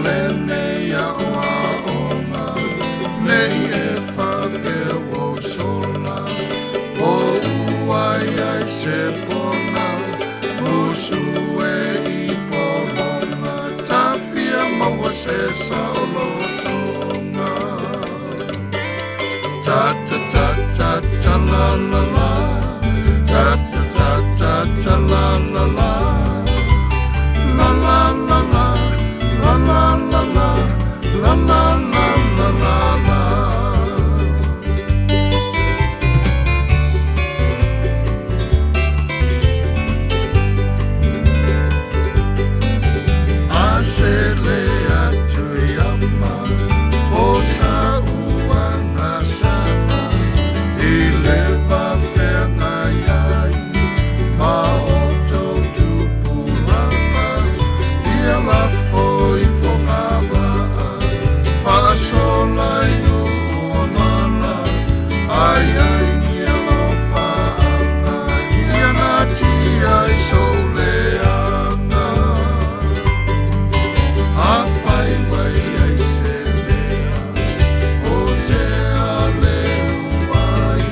lenei aoaoga, ne i e faapea ua ou sola, po ua i ai se pona, musu e i pologa, tafia maua se saolotoga. Ta ta ta ta ta la la la, ta ta ta ta ta la la la, la la la la, la la la la, la la la la la la. A sele atu i ama o sa uaga sala i le faafeagai ai ma outou tupulaga, ia lafo i fogavaa faasola i nuu o mala, ai ai ni alofaaga ia natia i sou leaga. Afai ua i ai se mea o te aleu ai,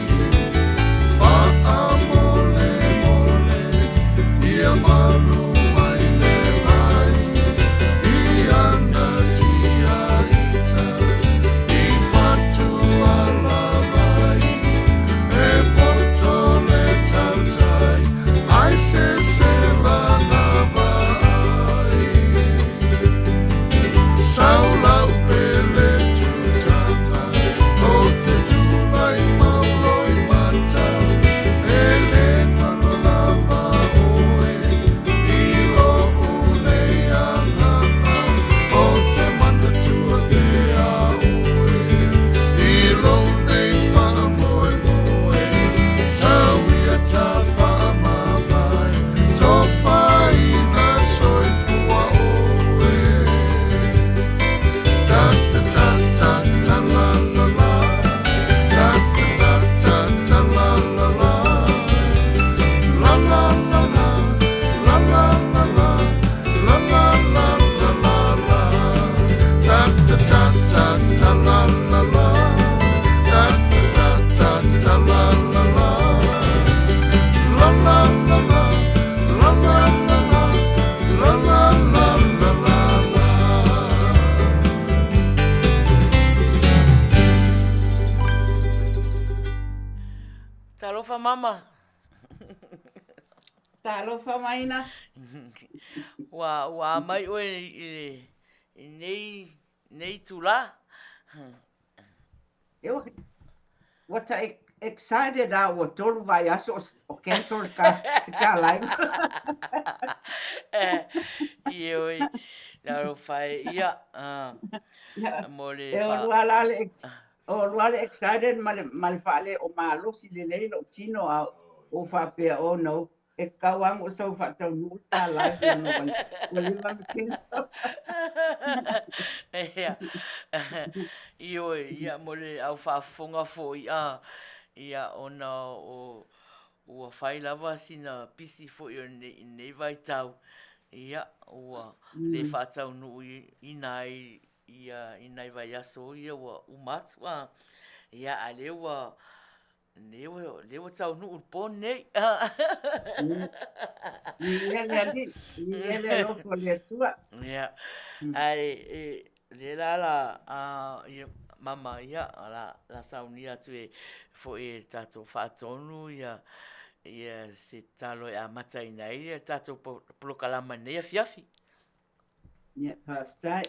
faamolemole ia malu mai le vai i ana tiaita i fatualavai e poto le tautai ai se se lana vaai. Saulau pele tutaka o te tulai mauloi mata, e le ngalo lava oe i lo ulei agaga, o te manatua te a oe i lo nei whaamoemoe, sauia ta whaamavae, tofaina soifua oe. Ta ta ta ta ta la la la, ta ta ta ta ta la la la, la la la la, la la la la, la la la la la la, ta ta ta ta ta la la la, ta ta ta ta ta la la la, la la la la, la la la la, la la la la la la. Talofa mama. Talofa maina. Ua ua mai oe i le i nei nei tula. E ua ua ta excited a ua tolu vaiaso o cancel le ka ka live. Ioe, talofa e ia mo le E fa. olua la le o lua le excited ma le ma le faale o malosi lelei lou tino a o faapea, oh no, e tatau lava ona ou sau faataunuu le ta live leaga ua ua leva ona cancel. Ia, ioe, ia mo le au faafofoga foi a, ia ona o ua fai lava sina pisi foi o lenei vaitau, ia ua le faataunuuina ai ia i nai vaiaso ia ua uma atu a, ia a lea ua lea ua lea ua taunuu le po lenei. Viia le Alii, viia le alofa o le Atua. Ia, ae e lea la la a ia mama ia la la saunia atu e foi e tatou faatonu ia ia se tatalo e amataina ai le tatou polokalama i lenei afiafi. Ia, faafetai.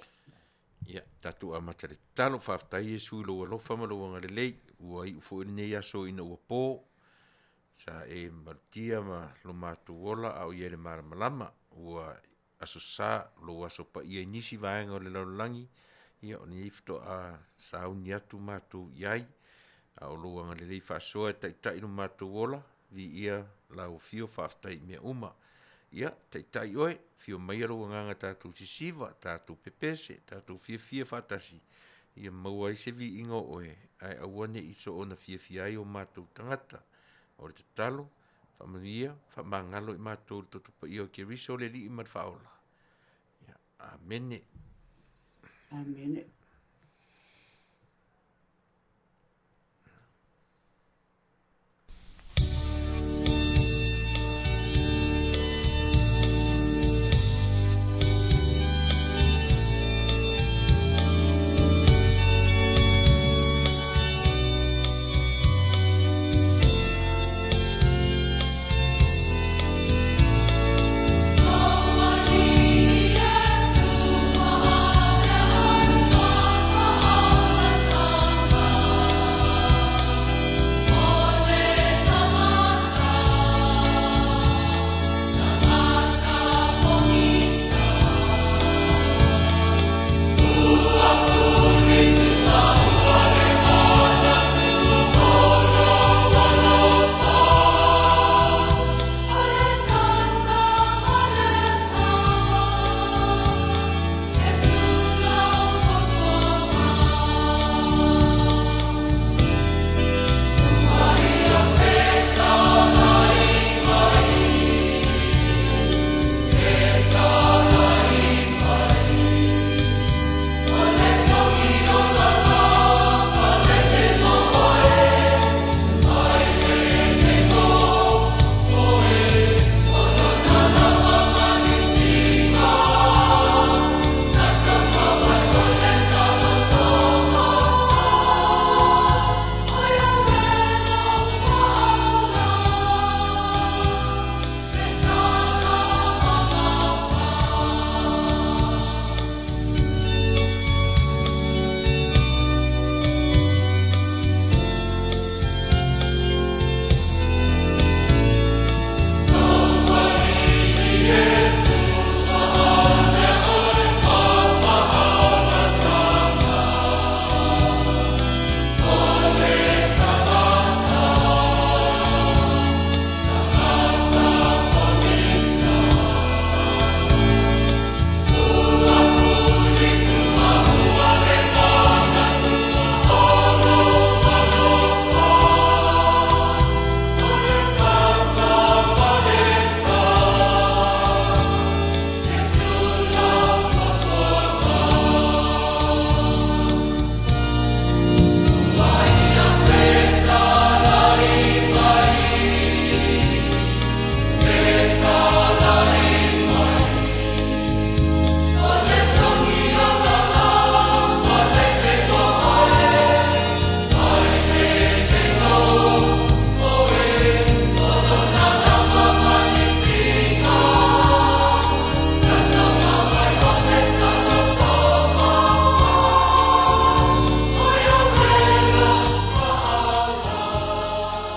Ia, tatou amata le tatalo. Faafetai Iesu i lou alofa ma lou agalelei, ua iu foi lenei aso ina ua po. Sa e malutia ma lo matou ola a o i ai le malamalama. Ua aso sa lou aso paia i nisi vaega o le lalolagi, ia o lenei faatoa sauni atu matou i ai. A o lou agalelei faasoa e taitai lo matou ola, viia lau afio, faafetai i mea uma. Ia, taitai oe, afio maia lou agaga tatou sisiva, tatou pepese, tatou fiafia faatasi, ia maua ai se viiga o oe, ae aua ne i soona fiafia ai o matou tagata. O le tatalo, faamanuia, faamagalo i matou i le toto paia o Keriso le Alii ma le Faaola. Ia, amene. Amene.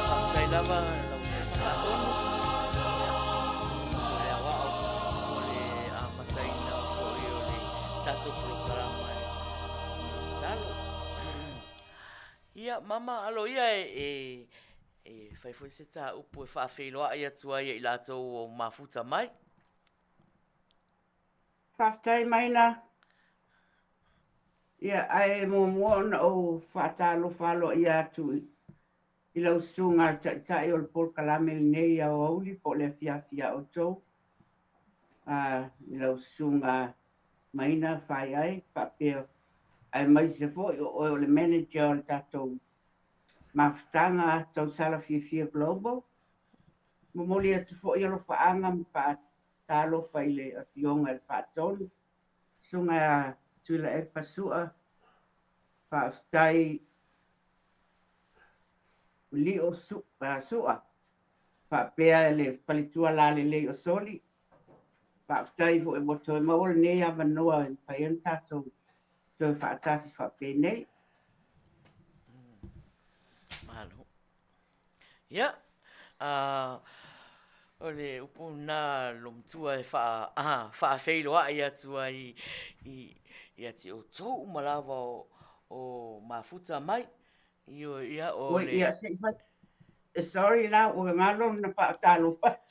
Faafetai lava lau Afioga Faatonu, ia, foi le aoao mo le amataina foi o le tatou polokalama e tatalo. Ia, mama, alo ia e fai foi se ta upu e faafeiloai atu ai ia i latou o mafuta mai. Faafetai Maina. Ia, ae muamua ona ou faatalofa aloaia atu i lau susuga le Taitai o le polokalame lenei i aoauli po o le afiafi ia outou, i lau susuga Maina Faiai faapea aemaise foi o oe o le manager o le tatou mafutaga Tausala Fiafia Global. Momoli atu foi alofaaga ma faatalofa i le Afioga i le Faatonu, Susuga ia Tuilaepa Sua, faafetai Lio Sua, faapea le faletua lalelei o Soli. Faafetai foi ua toe maua lenei avanoa e mafai ai ona tatou toe faatasi faapenei. Malo. Ia, o le upu lena Lomatua e faafeiloai atu ai ia te outou uma lava o mafuta mai. Ioe, ia o le... Ia, se i fai... Sorry la, ua galo ona faatalofa atu.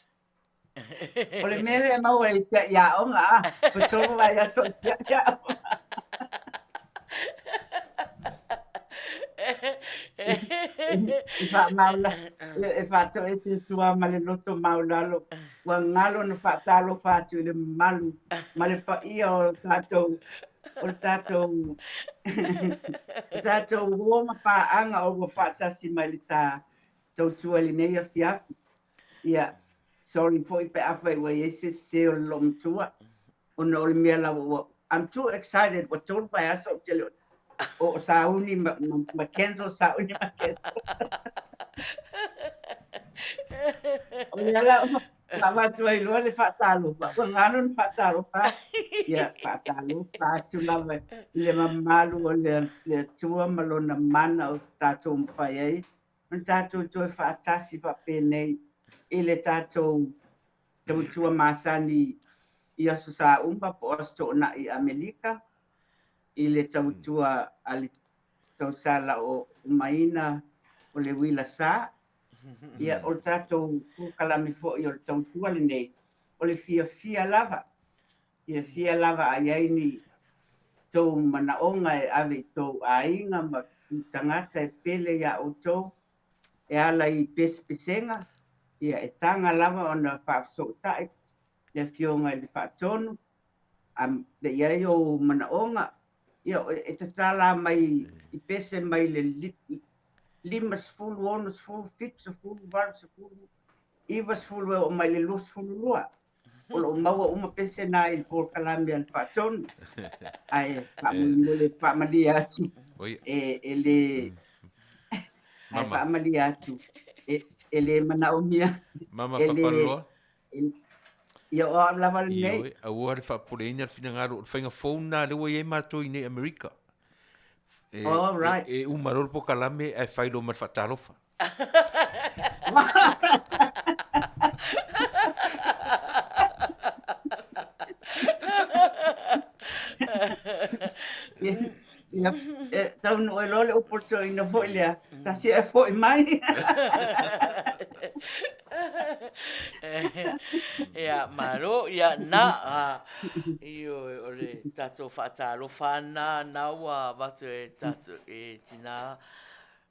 O le mea lea e maua i tiai aoga, a, ua tolu vaiaso i tiai aoga. E faamaula, e faatoese tua ma le loto maualalo Ua galo ona faatalofa atu i le mamalu ma le paia o tatou o le tatou o tatou uo ma paaga o ua faatasi mai le ta tautua i lenei afiafi. Ia, sorry foi pe afai ua i ai se sese o le loomatua, ona o le mea lava ua I'm too excited ua tolu vaiaso ou te le o o sauni ma, ma, ma cancel sauni ma cancel. O lea la ua avatu ai loa le faatalofa, ua galo ona faatalofa atu. Ia, faatalofa atu lava i le mamalu o le le Atua ma lona mana o tatou mafai ai ona tatou toe faatasi faapenei i le tatou tautua masani i Aso Sa uma po o Aso Toonai i Amerika, i le tautua a le tausala o umaina o le uila sa. Ia, o le tatou polokalame foi o le tautua lenei, o le fiafia lava, fiafia lava a i ai ni tou manaoga e ave i tou aiga ma tagata e pele iā outou e ala i pesepesega, ia e taga lava ona faafesootai le Afioga i le Faatonu, a le i ai ou manaoga, ia e tatala mai i pese mai le 50, 60, 70, 80, 90 e oo mai le 22. O lo o maua uma pese na i le polokalame a le Faatonu. Ae faamolemole faamalie atu e le ae faamalie atu e le manaomia. Mama Papaloa. Ia o au lava lenei. Ioe, aua le faapopoleina le finagalo, o le faiga fou lena lea ua i ai matou i nei Amerika. E, All right. e, e uma loa le polokalame ae fai loa ma le faatalofa. Ia, e taunuu ai loa le upu o le toeaina foi lea, tasi ae foi mai. Ia, malo, ia na, ioe, o le tatou faatalofa na, na ua avatu e tatou e tina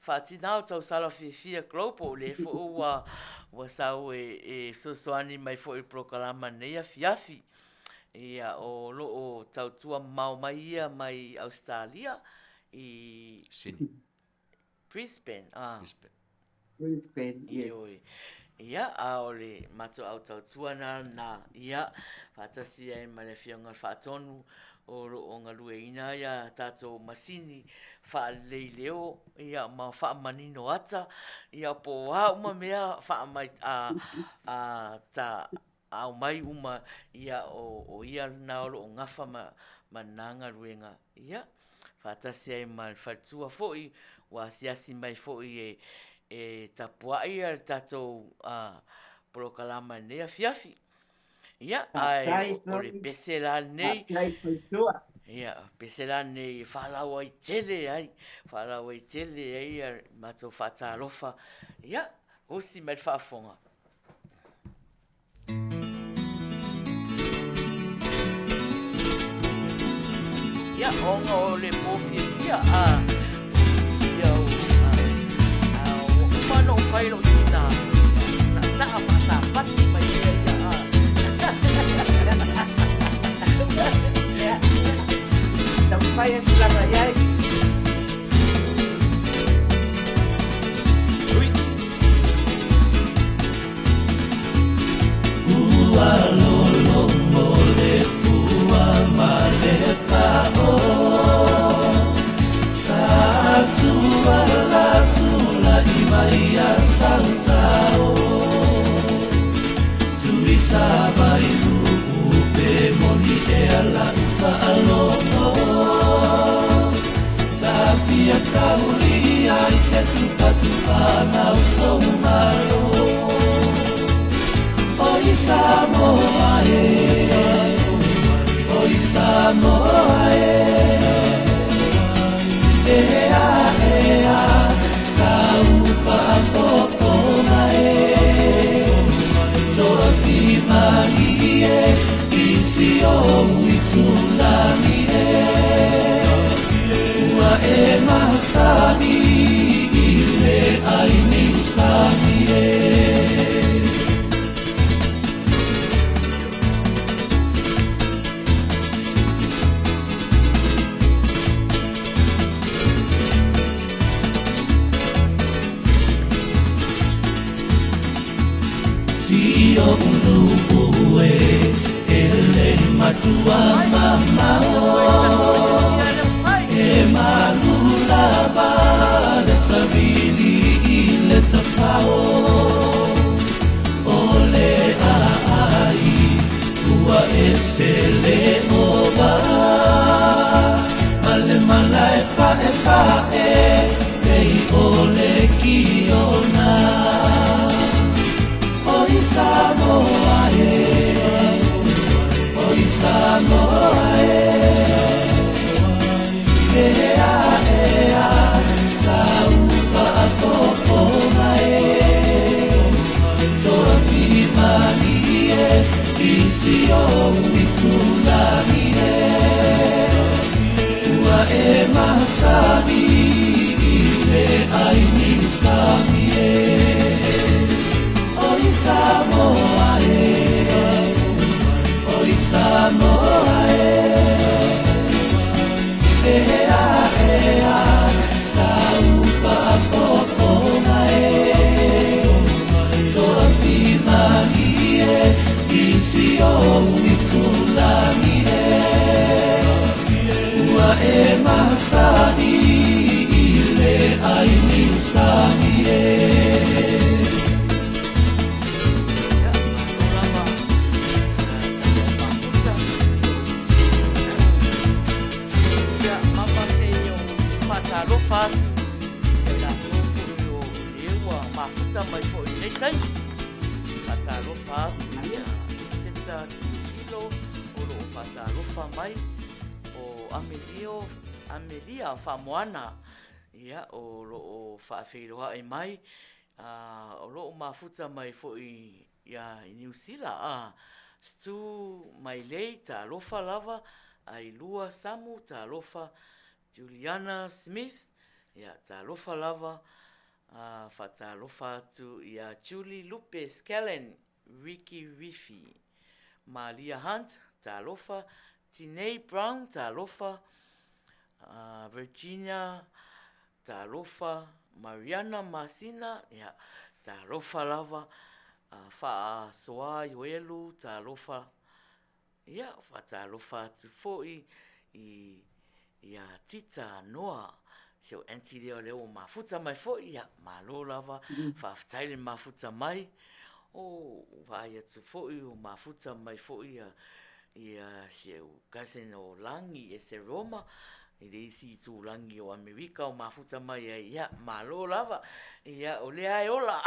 faatina o tausala fiafia Global, o lea foi ua ua sau e e fesoasoani mai foi i le polokalama i lenei afiafi. Ia, o lo o tautua mamao mai ia mai Ausetalia i Sydney. Brisbane, ah. Brisbane. Brisbane, yes. Ioe. Ia, a o le matou au tautua na na, ia, faatasi ai ma le Afioga i le Faatonu o lo o galueina ai a tatou masini faalelei leo, ia, ma faamanino ata, ia, po o a uma mea faamai, a, a, ta aumai uma, ia, o, o ia lena o lo o gafa ma, ma lena galuega, ia, faatasi ai ma le faletua foi, ua asiasi mai foi e, e tapuai le tatou polokalama i lenei afiafi. Ia, ae o le pese la lenei, ia, pese la lenei e faalauaitele ai, faalauaitele ai le matou faatalofa. Ia, usi mai le faafofoga. Ia, ona o le pō fiafia, a, fiafia o, a, a, ua uma ona ou fai lou tina, saasaa faasapati mai ia ia, a. Ia, taumafai atu lava i ai. Ui. Ua lolomo le fua ma le pao Sa tuala tulai mai ia Sautao Tui sa vai luu pe moni ea lau faalogo Tafia taulia i se tupatupaga o sou malo Oi Samoa e Oi Samoa e Ea ea sau faafofoga e Toafimalie i si ou itulagi e Ua e masani i le ai niusami e. atua mamao E malu lava le savili i le tatao O le aai ua ese le ova Ma le malae paepae pei o le kiona Oi Samoa e, oi Samoa e, ea ea sa faafofoga e, toafimalie i si ou itulagi e, ua e masani i le ai niusami e, oi Samoa e, oi Samoa e, ea ea sa faafofoga e, toafimalie i si ou itulagi e, ua e masani i le ai niusami e. Ia, malo lava tatou mafuta. Ia, mama se i ou faatalofa atu ia i latou foi o le ua mafuta mai foi i lenei taimi. Faatalofa atu ia Seta Tiufilo o lo o faatalofa mai, o Amelio, Amelia Faamoana, ia, o lo o faafeiloai mai, a, o lo o mafuta mai foi ia i Niu Sila, a, Stu Mailei, talofa lava, Ailua Samu, talofa, Juliana Smith, ia, talofa lava, a, faatalofa atu ia Julie Lupe Skellen, Ricky Rifi, Malia Hunt, talofa, Tinei Brown, talofa, a, Virginia, talofa, Mariana Masina, ia, talofa lava, a, Faasoa Ioelu, talofa, Ia, faatalofa atu foi i ia Tita Noa, si ou aunty lea o lea ua mafuta mai foi, ia, malo lava, faafetai le mafuta mai. O, vaai atu foi ua mafuta mai foi ia, ia si ou cousin o Lagi Eseroma, i le isi itulagi o Amerika o mafuta mai ai, ia, malo lava, ia, o lea e ola.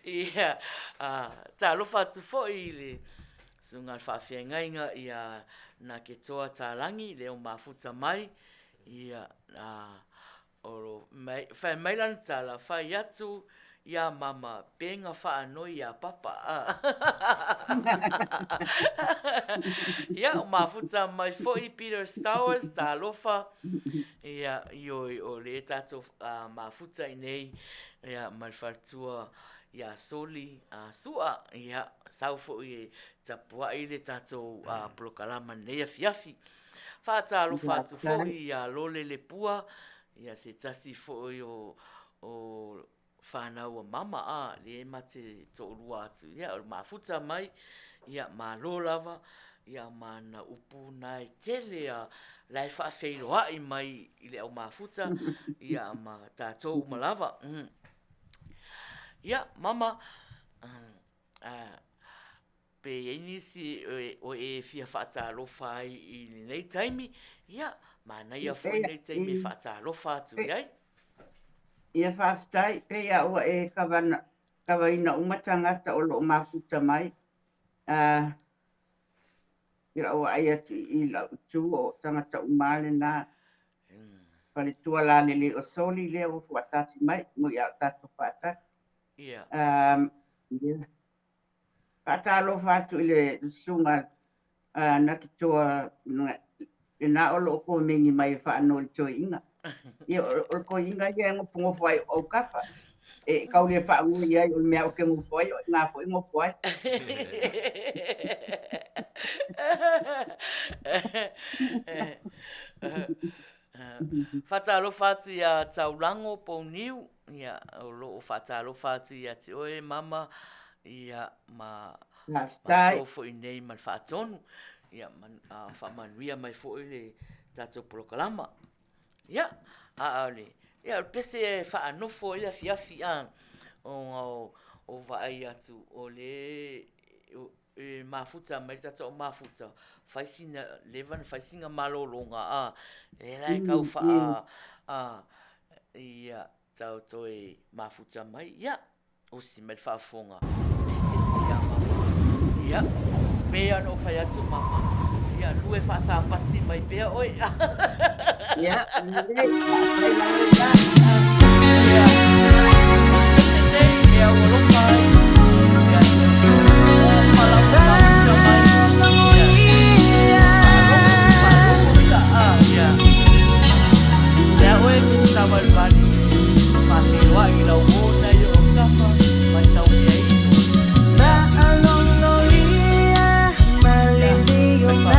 Ia, talofa atu foi i le susuga i le faafeagaiga ia Naketoa Talangi, lea o mafuta mai, ia, Olo mai, fai mai lana tala, fai atu iā Mama, pega faanoi iā Papa. Ia, o mafuta mai foi Peter Stowers, talofa, ia, ioi, o le tatou mafuta i nei, ia, ma le faletua iā Soli Su'a, ia, sau foi e tapuai le tatou polokalama i lenei afiafi. Faatalofa atu foi ia Lole Lepua, ia se tasi foi o o fanau a mama a lea ma te toalua atu ia o le mafuta mai ia malo lava ia ma ana upu na e tele a la e faafeiloai mai i le au mafuta ia ma tatou uma lava. Ia mama Pe i ai nisi o e fia faatalofa ai i lenei taimi, ia, manaia foi lenei taimi e faatalofa atu i ai. Ia faafetai, pei a ua e kavana, kavaina uma tagata o lo o mafuta mai, a, i lau vaai atu i lau itu o tagata uma lava lena. Faletua lalelei o Soli lea ua fuatasi mai, mui a o tatou faatasi. Ia. Ia. Faatalofa atu i le susuga a Nakitoa lena o lo o komeni mai e faanoi i le toeaina. Ia, o le toeaina ia e nofonofo ai o autafa. E tau le faanoi i ai o le mea ou te nofo ai, o i ina foi e nofo ai. Faatalofa atu iā Taulago Pouniu, ia, o lo o faatalofa atu ia te oe mama. Ia, ma Faafetai. matou foi nei ma le faatonu, ia, ma faamanuia mai foi le tatou polokalama. Ia, a o le, ia, o le pese e faanofo ai le afiafi, a, ona o vaai atu o le e mafuta mai le tatou mafuta, fai sina leva ona fai sina malologa, a, lea la e tau faa, a, ia, tau toe mafuta mai, ia, osi mai le faafofoga, pese ia mama. Ia, pei lava ona ou fai atu mama, ia lue faasapati mai pea oe. Ia, lelei, faafetai lava lena. Ia, pese nei e aualofa ai. Ia, uma lava mafuta mai. Ia, faalogo, faalogo ia, ah, ia. Lea oe e te savalivali, faafeiloai i lau uo nai o autafa, mai sau mea inu. Ia, mai faafofoga.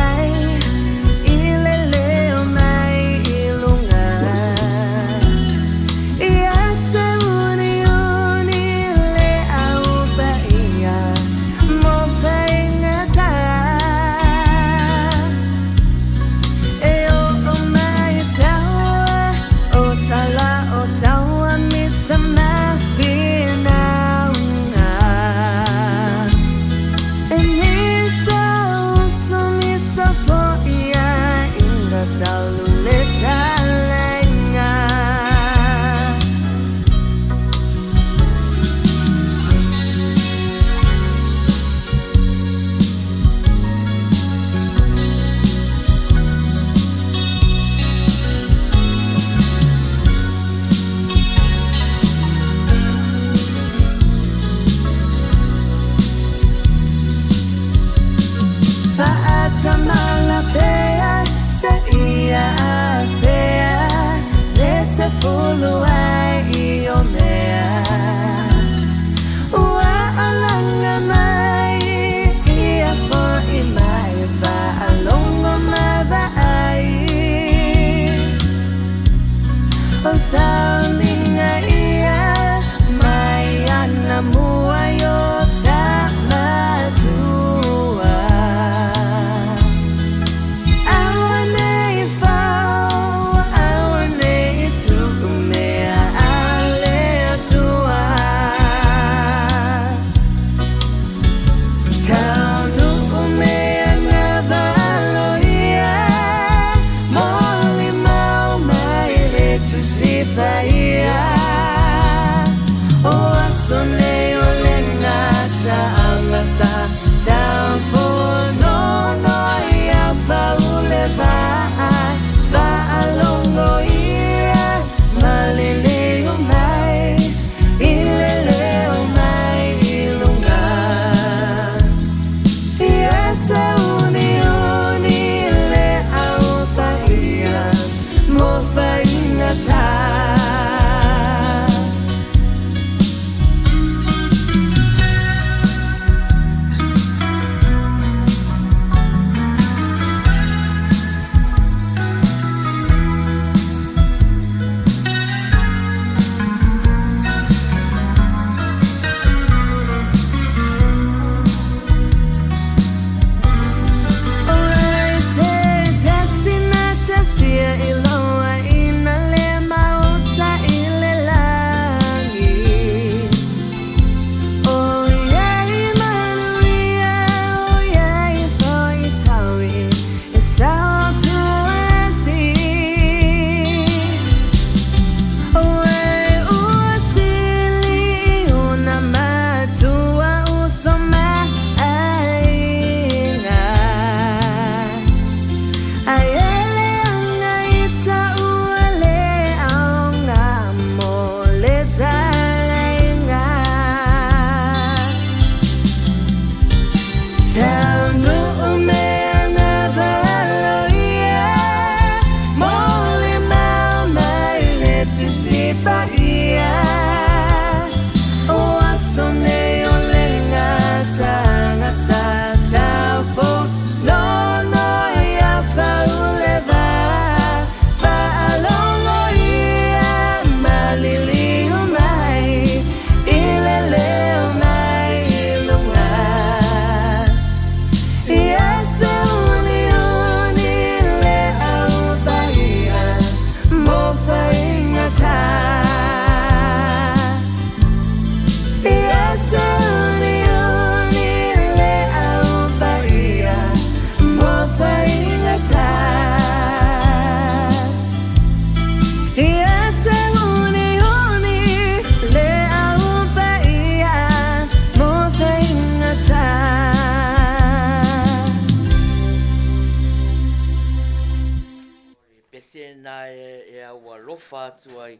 pese lena e aualofa atu ai,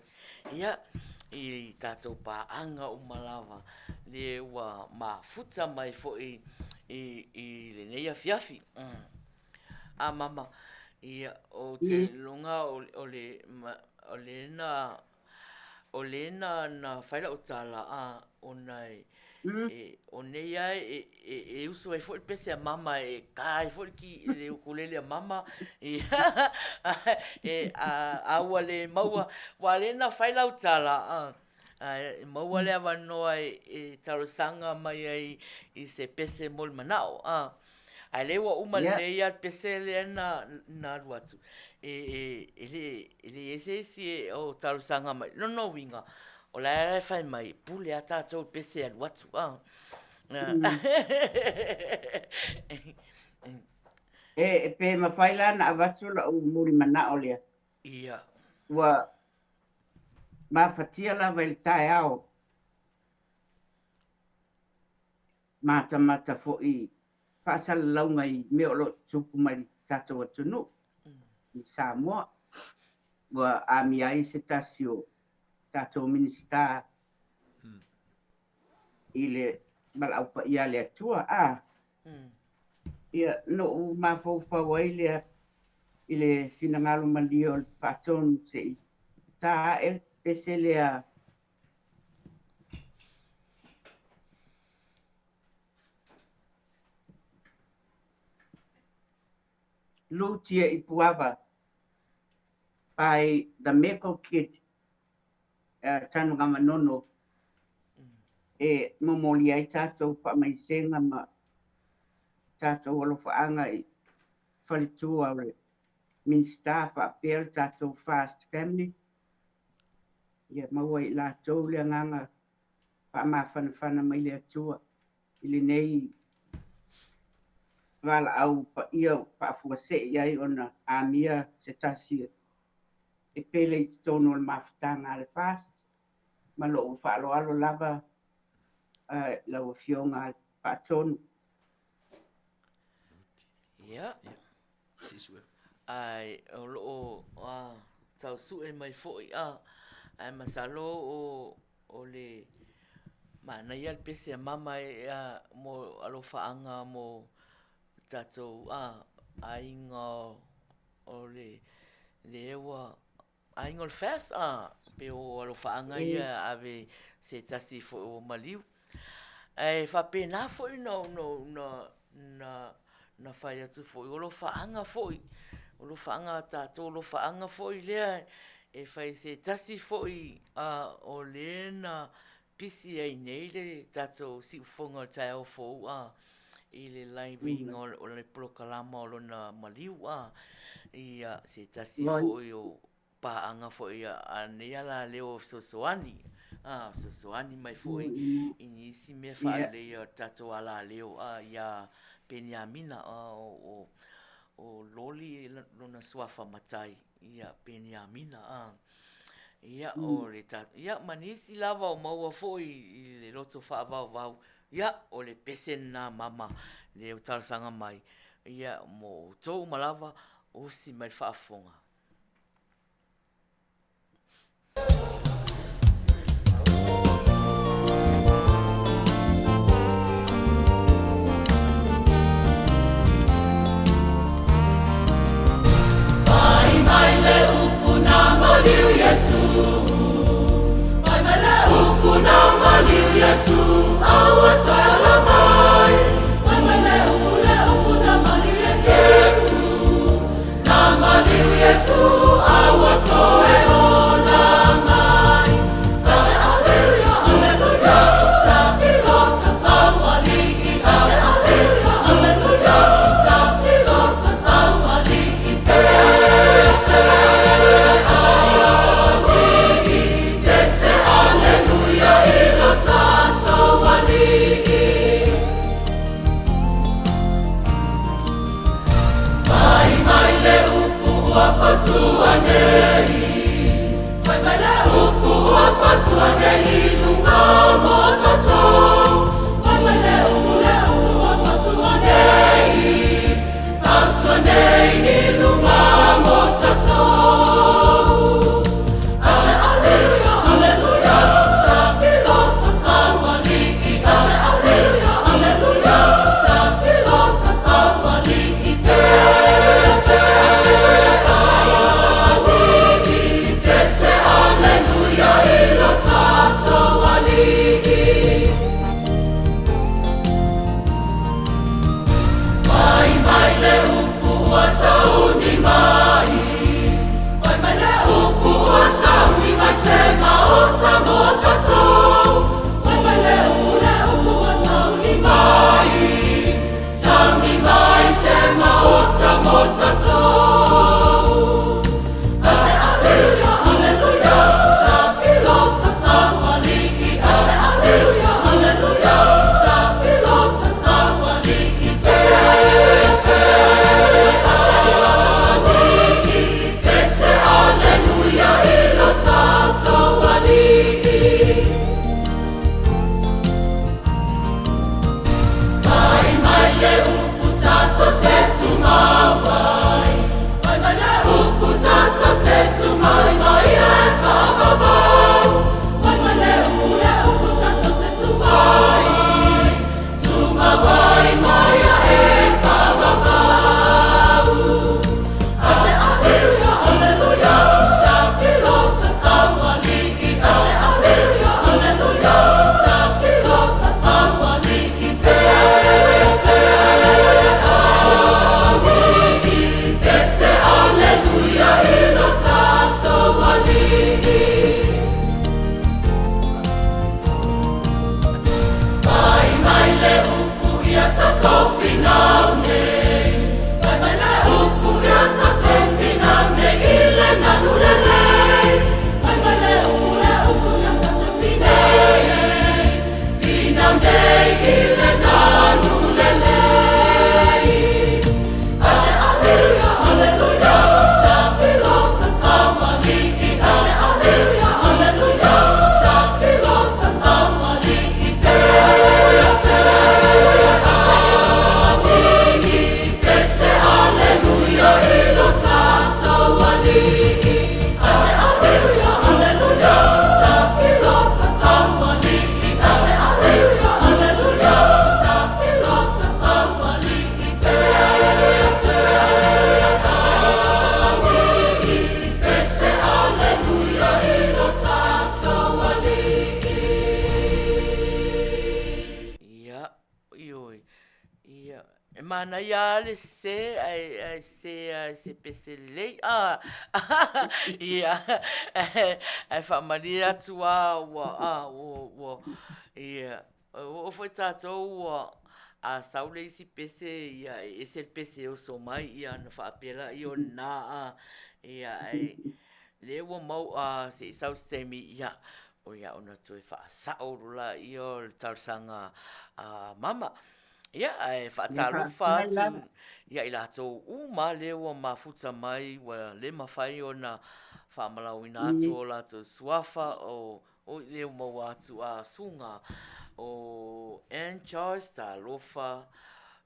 ia, i tatou paaga uma lava, le ua mafuta mai foi i lenei afiafi. A mama, ia, ou te iloga o le, o le na, o le na na fai lau tala, a, ona e, e, o nei lava e, e, e usu ai foi le pese a mama e ka ai foi le ki, le ukulele a mama, ia, e, a, a ua le maua, aua o lea na fai lau tala, a, a e maua le avanoa e, e talosaga mai ai i se pese mo le manao, a. Ae lea ua uma lelei lava le pese lea na, na alu atu, e, e, e le, e le i ai se isi e, o talosaga mai. Lona uiga, o la e fai mai, pule lava tatou i le pese e alu atu, a. E, pe mafai la ona avatu la'u mulimana'o lea. Ia. Ua mafatia lava i le taeao. Matamata foi i faasalalauga i mea o lo o tutupu mai i le tatou atunuu i Samoa. Ua amia ai se tasi o tatou Minisita i le valaau paia a le Atua. A, ia, na ou mafaufau ai lea i le finagalo malie o le Faatonu se i ta ae le pese lea Lutia i Puava by The Meko Kid Tanugavanono e momoli ai tatou faamaisega ma tatou alofaaga i faletua o le Minisita faapea le tatou Fast Family. Ia maua i latou le agaga faamafanafana mai le Atua i lenei valaau paia ua faafuasei ai ona amia se tasi e pele i totonu o le mafutaga a le FAST. Ma lou faaaloalo lava i lau Afioga Faatonu. Ia. Ae o lo o tau sue mai foi a, ae masalo o o le manaia le pese a mama e a mo alofaaga mo tatou a aiga o le lea ua aiga o le FAST a pe o alofaaga ia e ave se tasi foi ua maliu. Ae faapena foi na na na na fai atu foi o alofaaga foi, o alofaaga a tatou, o alofaaga foi lea e fai se tasi foi a o lea na pisi ai nei le tatou siufofoga o le taeao fou a i le live ina o le polokalama o lona maliu a ia se tasi foi o paaga foi a lenei alaleo o fesoasoani, a, fesoasoani mai foi i nisi mea faaleleia o le tatou alaleo a iā Peniamina, a, o, o Loli lona suafa matai ia Peniamina, a. Ia, o le ta, ia, ma nisi lava o maua foi i le loto faavaovao, ia, o le pese lena mama lea ua talosaga mai, ia, mo outou uma lava, osi mai le faafofoga. Pai mai le upu na maliu Iesu Pai mai le upu na maliu Iesu Aua toe ala mai Pai mai le upu le upu na maliu Iesu Na maliu Iesu Aua toe ola mai Alleluia, alleluia Mai mai le upu ua fatua nei Mai mai le upu ua fatua nei i luga mo tatou Mai mai le upu le upu ua fatua nei Fatua nei i luga mo tatou. manaia lava le sese ae ae sese lava i se pese lelei a. Ia, ae faamalie atu lava ua a ua ua ia oo foi tatou ua a sau le isi pese ia e ese le pese e oso mai ia ona faapea lea o lena a. Ia ae lea ua mau a se i sau se taimi ia o ia ona toe faasao loa lea o le talosaga a mama. Ia, ae faatalofa atu ia i latou uma lea ua mafuta mai ua le mafai ona faamalauina atu o latou suafa o oi lea ua maua atu a Suga o Ann Charles talofa,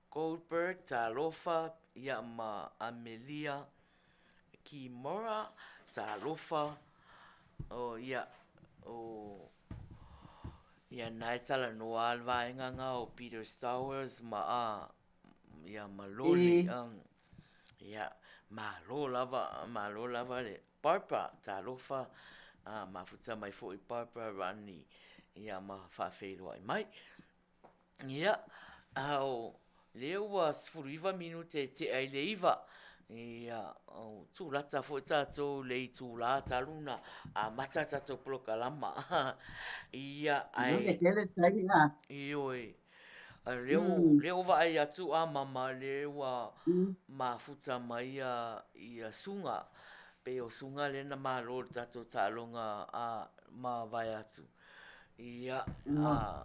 Goldberg talofa, ia ma Amelia Kimura, talofa, o ia, o ia na e talanoa a le vaega nga o Peter Stowers ma a, ia ma Loli, ia, malo lava, malo lava le Barbara, talofa, a mafuta mai foi Barbara Rani, ia ma faafeiloai mai. Ia, a o lea ua 19 minute e tea i le 9. Ia, o tulata foi tatou i le itulā talu ona amata le tatou polokalama. Ia, ae... Ioe, tele taimi a. Ioe. A lea ua, lea ua vaai atu a mama, lea ua mafuta mai ia, ia Suga. Pei o Suga lea na malo i le tatou taaloga a mavae atu. Ia, a,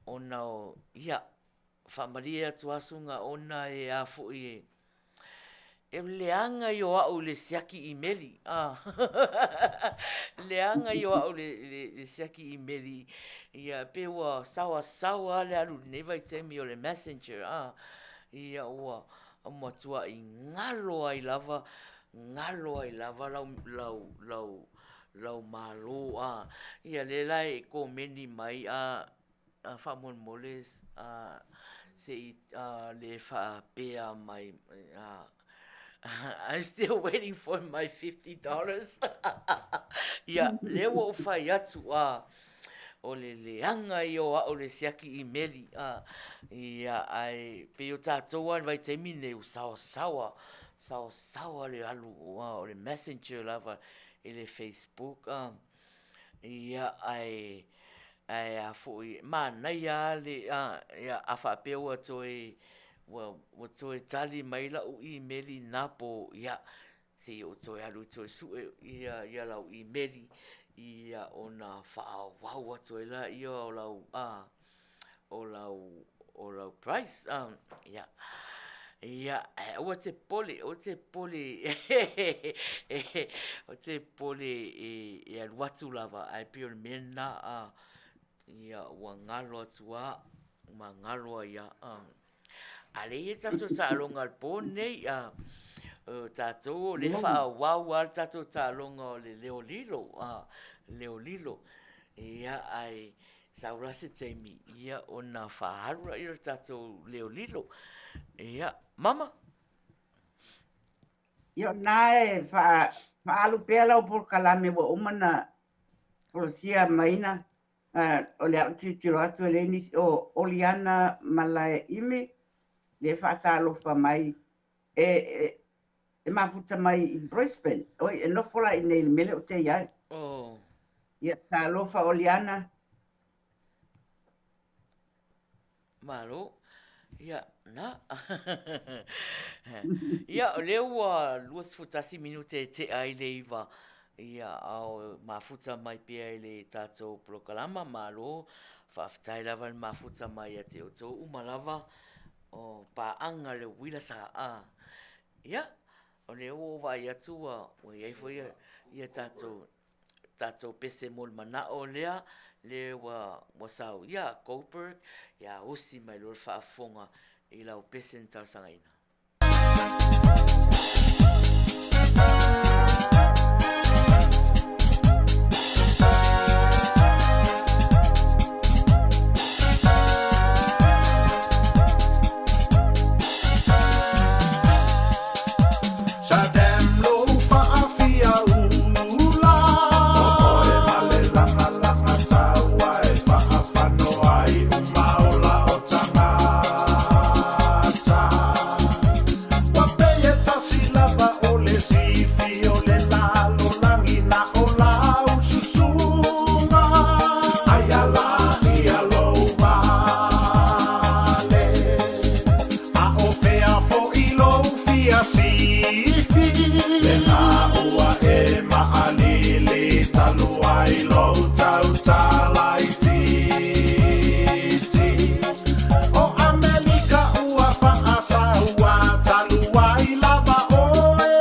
ona o, ia, faamalie atu lava Suga ona e a foi e, e leaga ia o au i le siaki imeli, a, leaga ia o au i le siaki imeli, ia, pei ua saoasaoa lava le alu i lenei vaitaimi o le messenger, a, ia ua matuai galo ai lava, galo ai lava lau, lau, lau, lau malo a. Ia lea la e komeni mai a faamolemole a se i le faapea mai a I'm still waiting for my $50. Ia lea ua ou fai atu a o le leaga ia o au i le siaki imeli a ia ae pei o tatou lava i le vaitaimi lenei ua saoasaoa, saoasaoa le alu o le messenger lava i le facebook a, ia ae ae a foi, manaia lava le ia a faapea ua toe ua toe tali mai lau imeli na po ia se i ou toe alu e toe sue ia ia lau imeli ia ona faaauau atu ai lea o lau a o lau o lau price a ia ia ae aua e te popole aua e te popole aua e te popole e alu atu lava ae pei o le mea lena a ia ua galo atu lava ma galo ai lava a lea e i ai le tatou taaloga i le po lenei a o tatou o lea e faaauau lava le tatou taaloga o le leo lilo a leo lilo ia ae Sau la se taimi, ia ona faaalu lea o le tatou leo lilo. Ia, mama? Ia, o lena e faaalu pea lau polokalame ua uma ona folasia maina. O le a ou tilotilo atu e leai nisi, o Oliana Malaeimi, lea e faatalofa mai, e mafuta mai i Brisbane. Oi, e nofo la i inei i le mea lea ou te i ai. Oh. Ia, talofa Oliana. Malo. Ia, na. Ia, o lea ua 21 minute e tea ai le 9. Ia, a o mafuta mai pea i le tatou polokalama, malo. Faafetai lava le mafuta mai ia te outou uma lava o paaga le uila sa. Ia, o lea ua ou vaai atu ua i ai foi ia tatou tatou pese mo le manao lea, lea ua ua sau ia Goldberg, ia osi mai loa le faafofoga i lau pese na talosagaina. Sifi. Lena ua e maalili talu ai lou tautala itiiti. O Amelika ua faasaua talu ai lava oe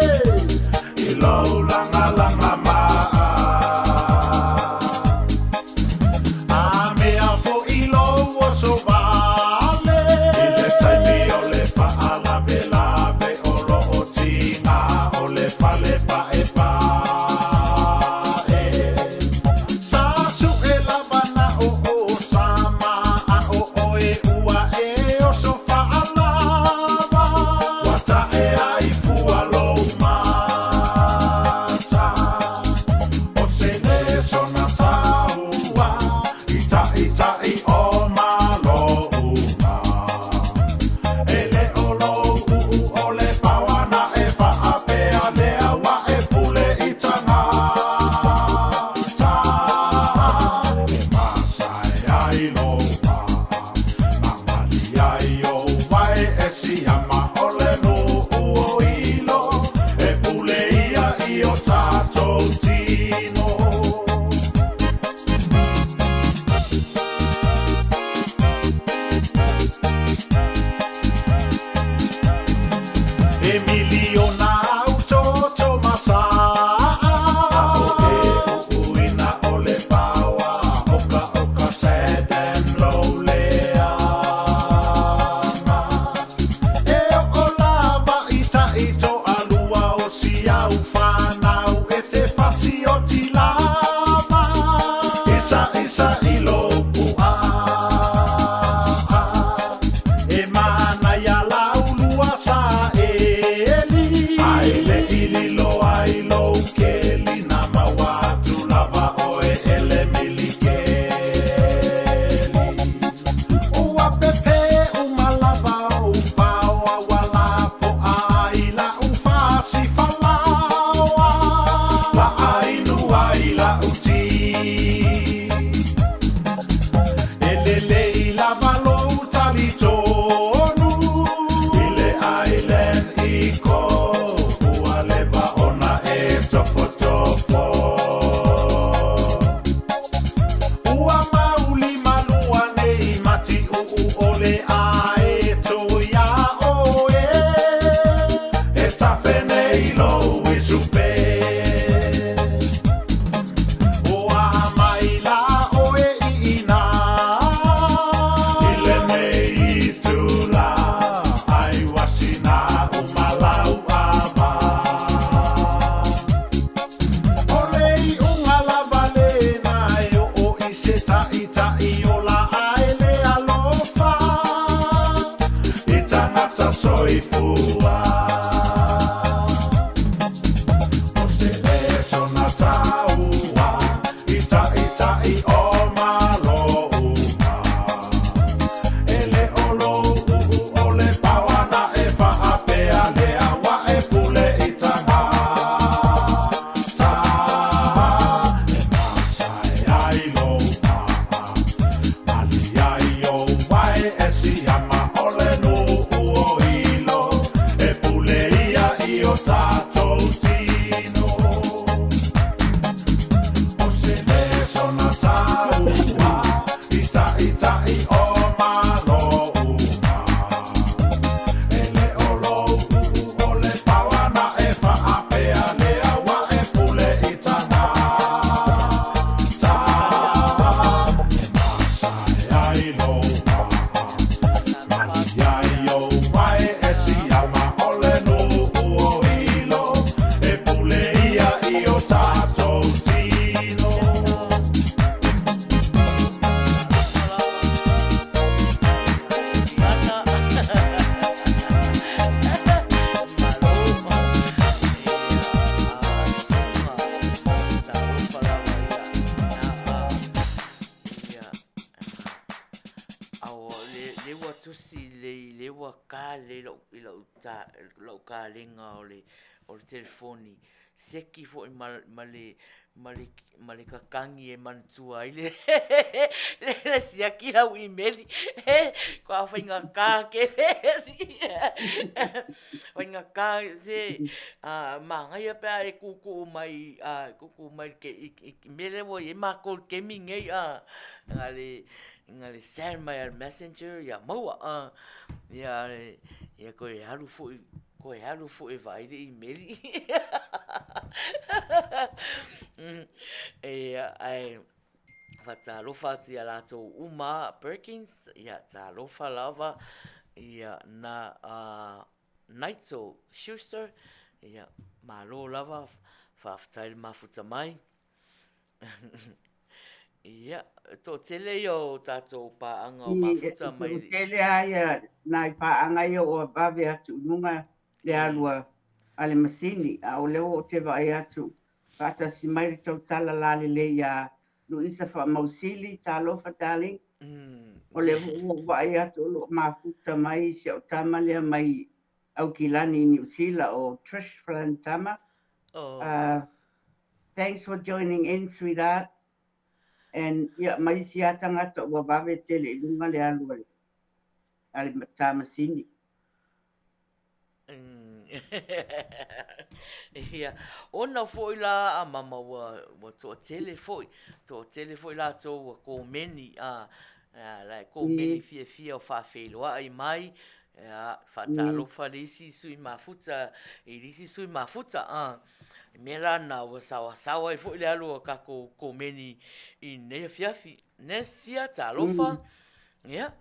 i lou lagalaga maa. A mea fo'i lou oso vale i le taimi o le faalavelave o loo tiga o le fale paepae. Sa su'e lava na o Osama a o oe ua e oso faalava. Ua ta'e ai fua lou mata. O se lē sona taua i ta'ita'i o Malo uma. E le o lou uu o le paoa na e faapea lea ua e pule i tagata. E masae ai lou vaa, magali ai ou vae e siama o le nuu o Ilo, e pule ia i o tatou tino. E miliona au toto masaa. A o e uuina o le paoa oka oka sad and low leaga. E oo lava i ta'itoalua o si au fanau e te fasioti lava. Isa isa i lou puaa. E manaia laulua saeli. Ai le ililo ai lou keli na maua atu lava oe e le milikeli. Ua pepe uma lava ou paoa ua lapo'a ai la'u fasifalaoa. La ainu ai la'u ti. E lelei lava lou talitonu. I le island i ko ua leva ona e tofotofo. Ua mauli malua nei matiuu o le ae toia oe. E tafe nei lou isupe. O a mai la oe i ina. I lenei itula ai uasina uma lau ava. O le iuga lava lena e oo i se ta'ita'i ola ae le alofa i tagata soifua. O se lē sona taua i ta'ita'i o Malo uma. E le o lou uu o le paoa na e faapea lea ua e pule i tagata. E masae ai lou vaa, mali ai ou vae e siama o le nuu o Ilo, e pule ia i o tatou tino. O se lē sona taua i ta'ita'i o Malo uma. E le o lou uu o le paoa na e faapea lea ua e pule i tagata. E masae ai lou vaa, mali ai ou vae e siama o le nuu o Ilo. lelei lou, i lou, ta, lou kalega o le, o le telefoni, seki foi ma, ma le, ma le, ma le kakagi e manatua ai le, le siaki lau imeli, kua faigata tele, faigata se manaia pe a e tuutuu mai, tuutuu mai i le mea lea ua i ai matou i le taimi lenei na le, na le send mai lava i le messenger ia maua. Ia, ia toe alu foi, toe alu foi e vaai le imeli. Ia, ae faatalofa atu ia latou uma Perkins, ia talofa lava, ia na Nigel Schuster, ia malo lava, faafetai le mafuta mai. Ia, e toatele ia o tatou paaga o mafuta mai. E toatele lava ia nai paaga ia ua vave atu i luga le alu a le masini, a o lea ua ou te vaai atu faatasi mai le tautala lalelei ia Luisa Faamausili, talofa darling. O lea foi ua ou vaai atu o lo o mafuta mai si au tama lea mai Aukilani i Niu Sila o Trish Flantama. Thanks for joining in sweetheart and ia ma isi lava tagata ua vave tele i luga le alu a le ta masini. Ia, ona foi la a mama ua ua toatele foi, toatele foi latou ua komeni a la e komeni fiafia o faafeiloai mai, ia faatalofa le isi sui mafuta i le isi sui mafuta a. I mea la na ua saoasaoa ai foi le alu o tatou komeni i lenei afiafi. Nesia, talofa, ia,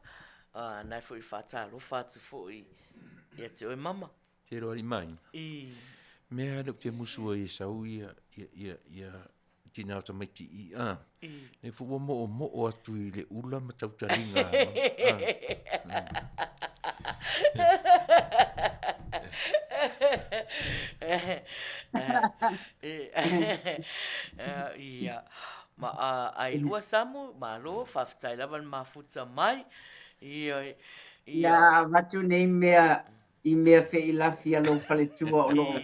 na e foi faatalofa atu foi ia te oe mama. Te roa mai. I. Mea le te musu ai e sau ia, ia, ia, ia tina o tamaiti i a. I. Le fu ua moo moo atu i le ula ma tautaliga. Ia, ma ai lua Samu, malo, faafetai lava le mafuta mai. Ia, ia. Ia avatu nei mea i mea feilafi a lou faletua o lo o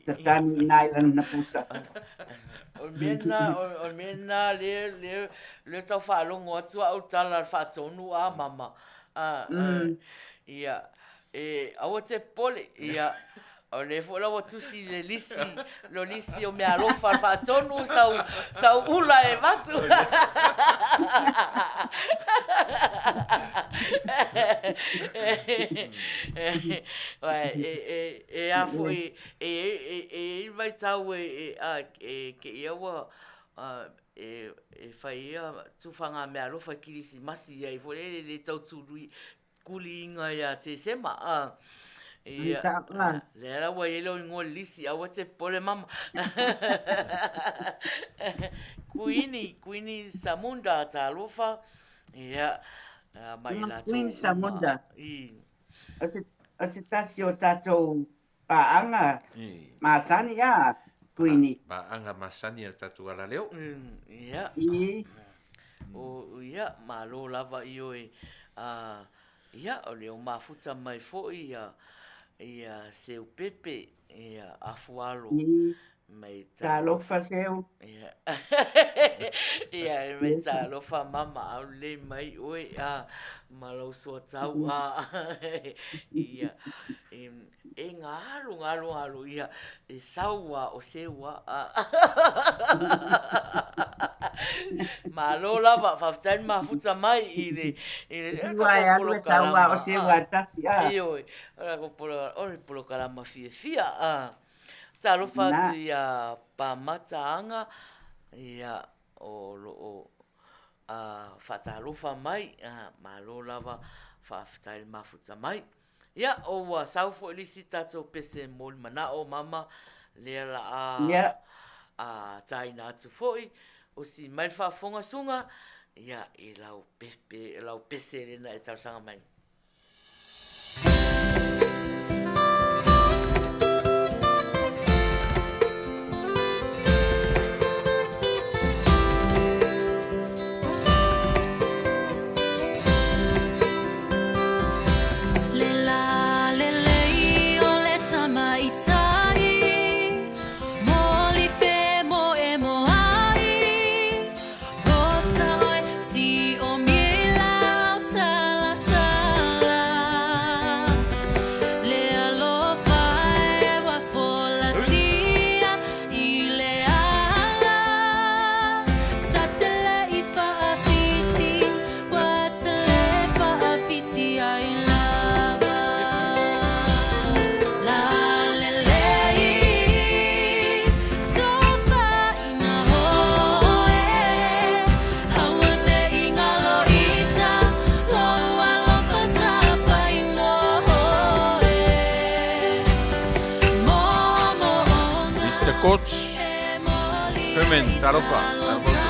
tatanu i ina i lana pusa. O le mea lena, o le mea lena lea, lea, lea tau faalogo atu au i tala faatonu a mama. Ia, e aua te popole, ia, o lea foi la ua tusi le lisi, lo lisi o meaalofa faatonu sau, sau ula e avatu. E, e a foi, e, e, e i ai vaitau e, e, a, e kēia ua, e, e fai ia tufaga meaalofa i Kirisimasi ai foi lele le tau tului, kuliiga ia Tesema a. Ia, lea la ua i ai lou igoa i le lisi, aua te popole mama. Kuini, Kuini Samunda talofa, ia, ma i latou Kuini uma. Samunda. I. O se tasi o tatou paaga masani a Kuini. Paaga masani a le tatou alaleo. Ia. I. O, ia, malo lava i oe. A, ia, o lea ua mafuta mai foi ia, ia Seupepe, ia Afualo. I. Mai talofa. Talofa Seu. Ia, ia, mai talofa mama, aulelei mai oe a, ma lou soatau a. Ia, e galo, galo, galo, ia, e sau a o Seu a. Malo lava, faafetai le mafuta mai i le, i le, Ua e alu e sau a o Seu a tasi a. Ioe, o le polokalama fiafia a. Talofa atu ia Pamata Aga, ia, o lo o faatalofa mai, malo lava, faafetai le mafuta mai. Ia, o ua sau foi le isi tatou pese moli manao, mama, lea la a taina atu foi, osi mai le faafofoga Suga, ia, i lau pepe, lau pese lena e talosaga mai. Le la The coach Herman, talofa. Talofa outou.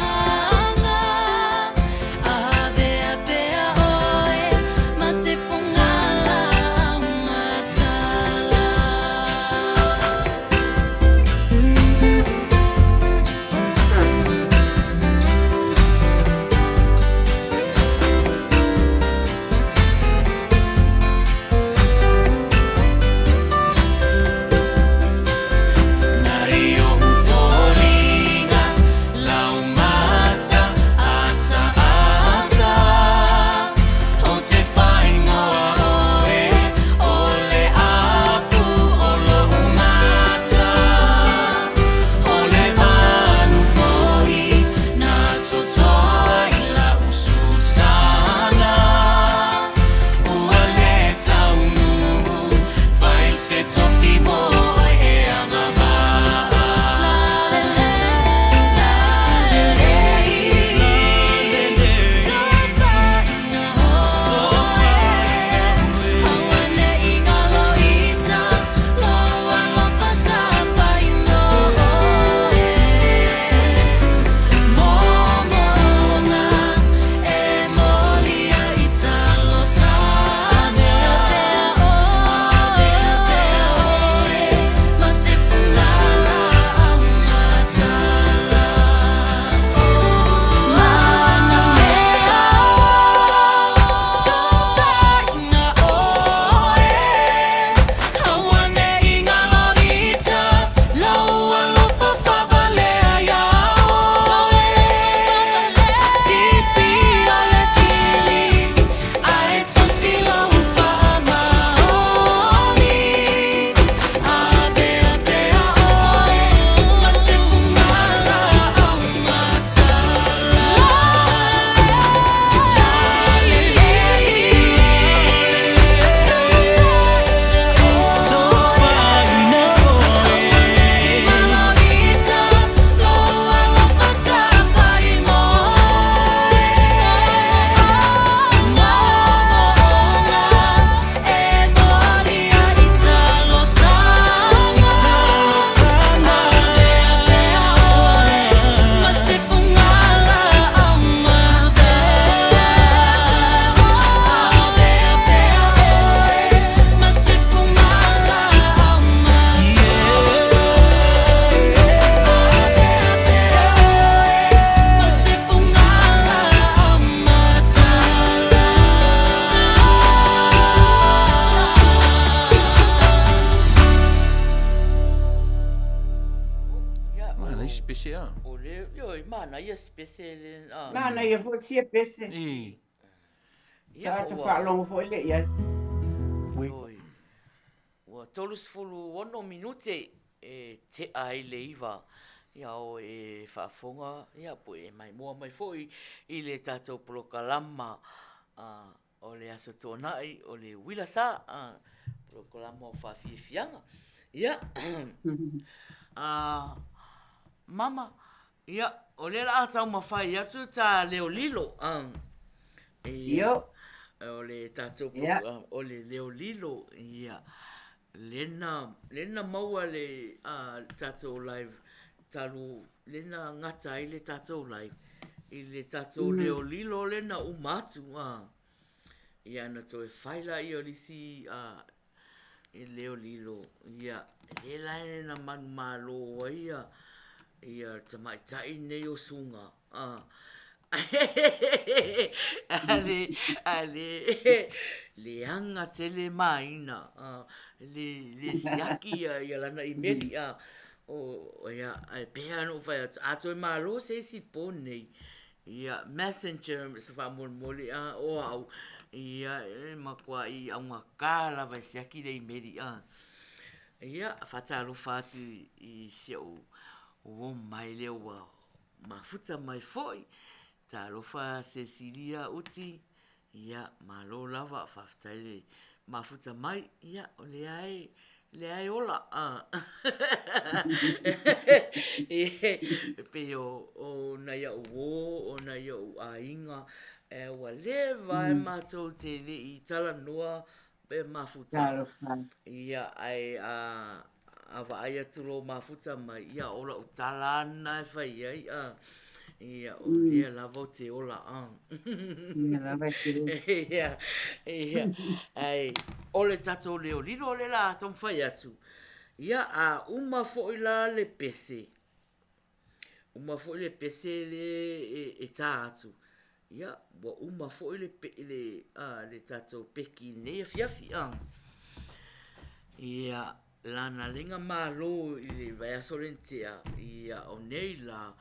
Manaia se pese a. O le, ioe, manaia se pese le, a. Manaia foi sia pese. I. Ia, Tagata ua. faalogo foi le i ai. Ioe. Ua 36 minute e tea ai le 9. Ia o e faafofoga, ia, po e maimoa mai foi i le tatou polokalama, a, o le Aso Toonai, o le Uila Sa, a, polokalama o faafiafiaga. Ia, a, Mama, ia, o lea la a taumafai atu ta leo lilo, a, ia, o le tatou, o le leo lilo, ia, lena, lena maua le, a, tatou live talu, lena gata ai le tatou live, i le tatou leo lilo lena uma atu, a, ia, na toe fai laia o le isi, a, e leo lilo, ia, lea la e na manumalo ai ia, ia tamaitai nei o Suga, a, a le, a le, leaga tele maina, a, le, le siaki ia, ia lana imeli, a, o, ia, ae pei lava ona ou fai atu, a toe malo se isi po nei, Ia, messenger se faamolemole a o au, ia, e matuai augata lava e siaki le imeli a. Ia, faatalofa atu i si ou uo mai lea ua mafuta mai foi. Talofa Cecilia Uti, Ia, malo lava, faafetai le mafuta mai, ia, o lea e, lea e ola. E pei o, o nai au uō, o nai au aiga, e ua leva e matou te le i talanoa pe mafuta. Talofa. Ia, ae a, a vaai atu lou mafuta mai, ia o lau tala lava lena e fai ai, a, ia, o lea lava ou te ola, a. Ia lava e te ola. Ia, ia, ae o le tatou leo lilo lea o le a taumafai atu, ia, a uma foi la le pese, uma foi le pese lea e ta atu, ia, ua uma foi le le le tatou peki i lenei afiafi. Ia, lana lega malo i le vaiaso lea na tea, ia, o nei la,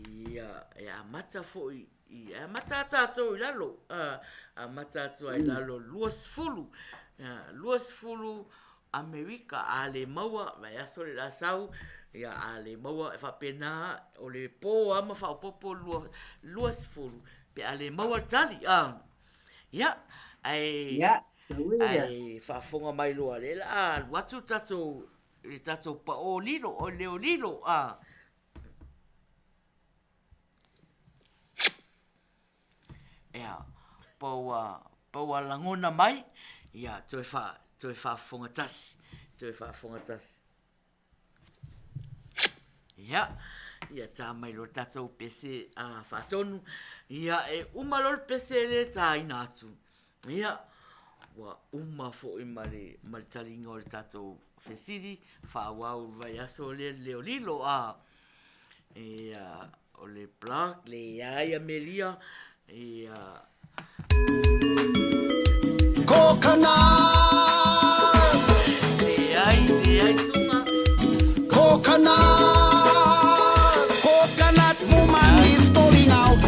ia, e amata foi e amata lava tatou i lalo, amata atu lava i lalo 20, 20 Amerika, a le maua, vaiaso le la sau, ia a le maua, e faapena, o le po lava ma faaopoopo 20 pe a le maua le tali. Ia, ae, ae faafofoga mai loa, o lea o le a alu atu le tatou, le tatou pao lilo, o leo lilo. Ea, pau a, pau a lagona mai, ia, toe wha, toe whaafofoga tasi, toe whaafofoga tasi. Ia, ia tā mai loa le tātou pese a whaatonu, ia, e uma loa le pese le tāina atu. Ia, ua uma foi ma le, ma le taliga o le tātou fesili, whaawau le vaiaso lea le leo lilo, a, ia, O le plug, leai a Melia, ia. Coconut! Leai, leai Sunga. Coconut! Coconut woman is calling out.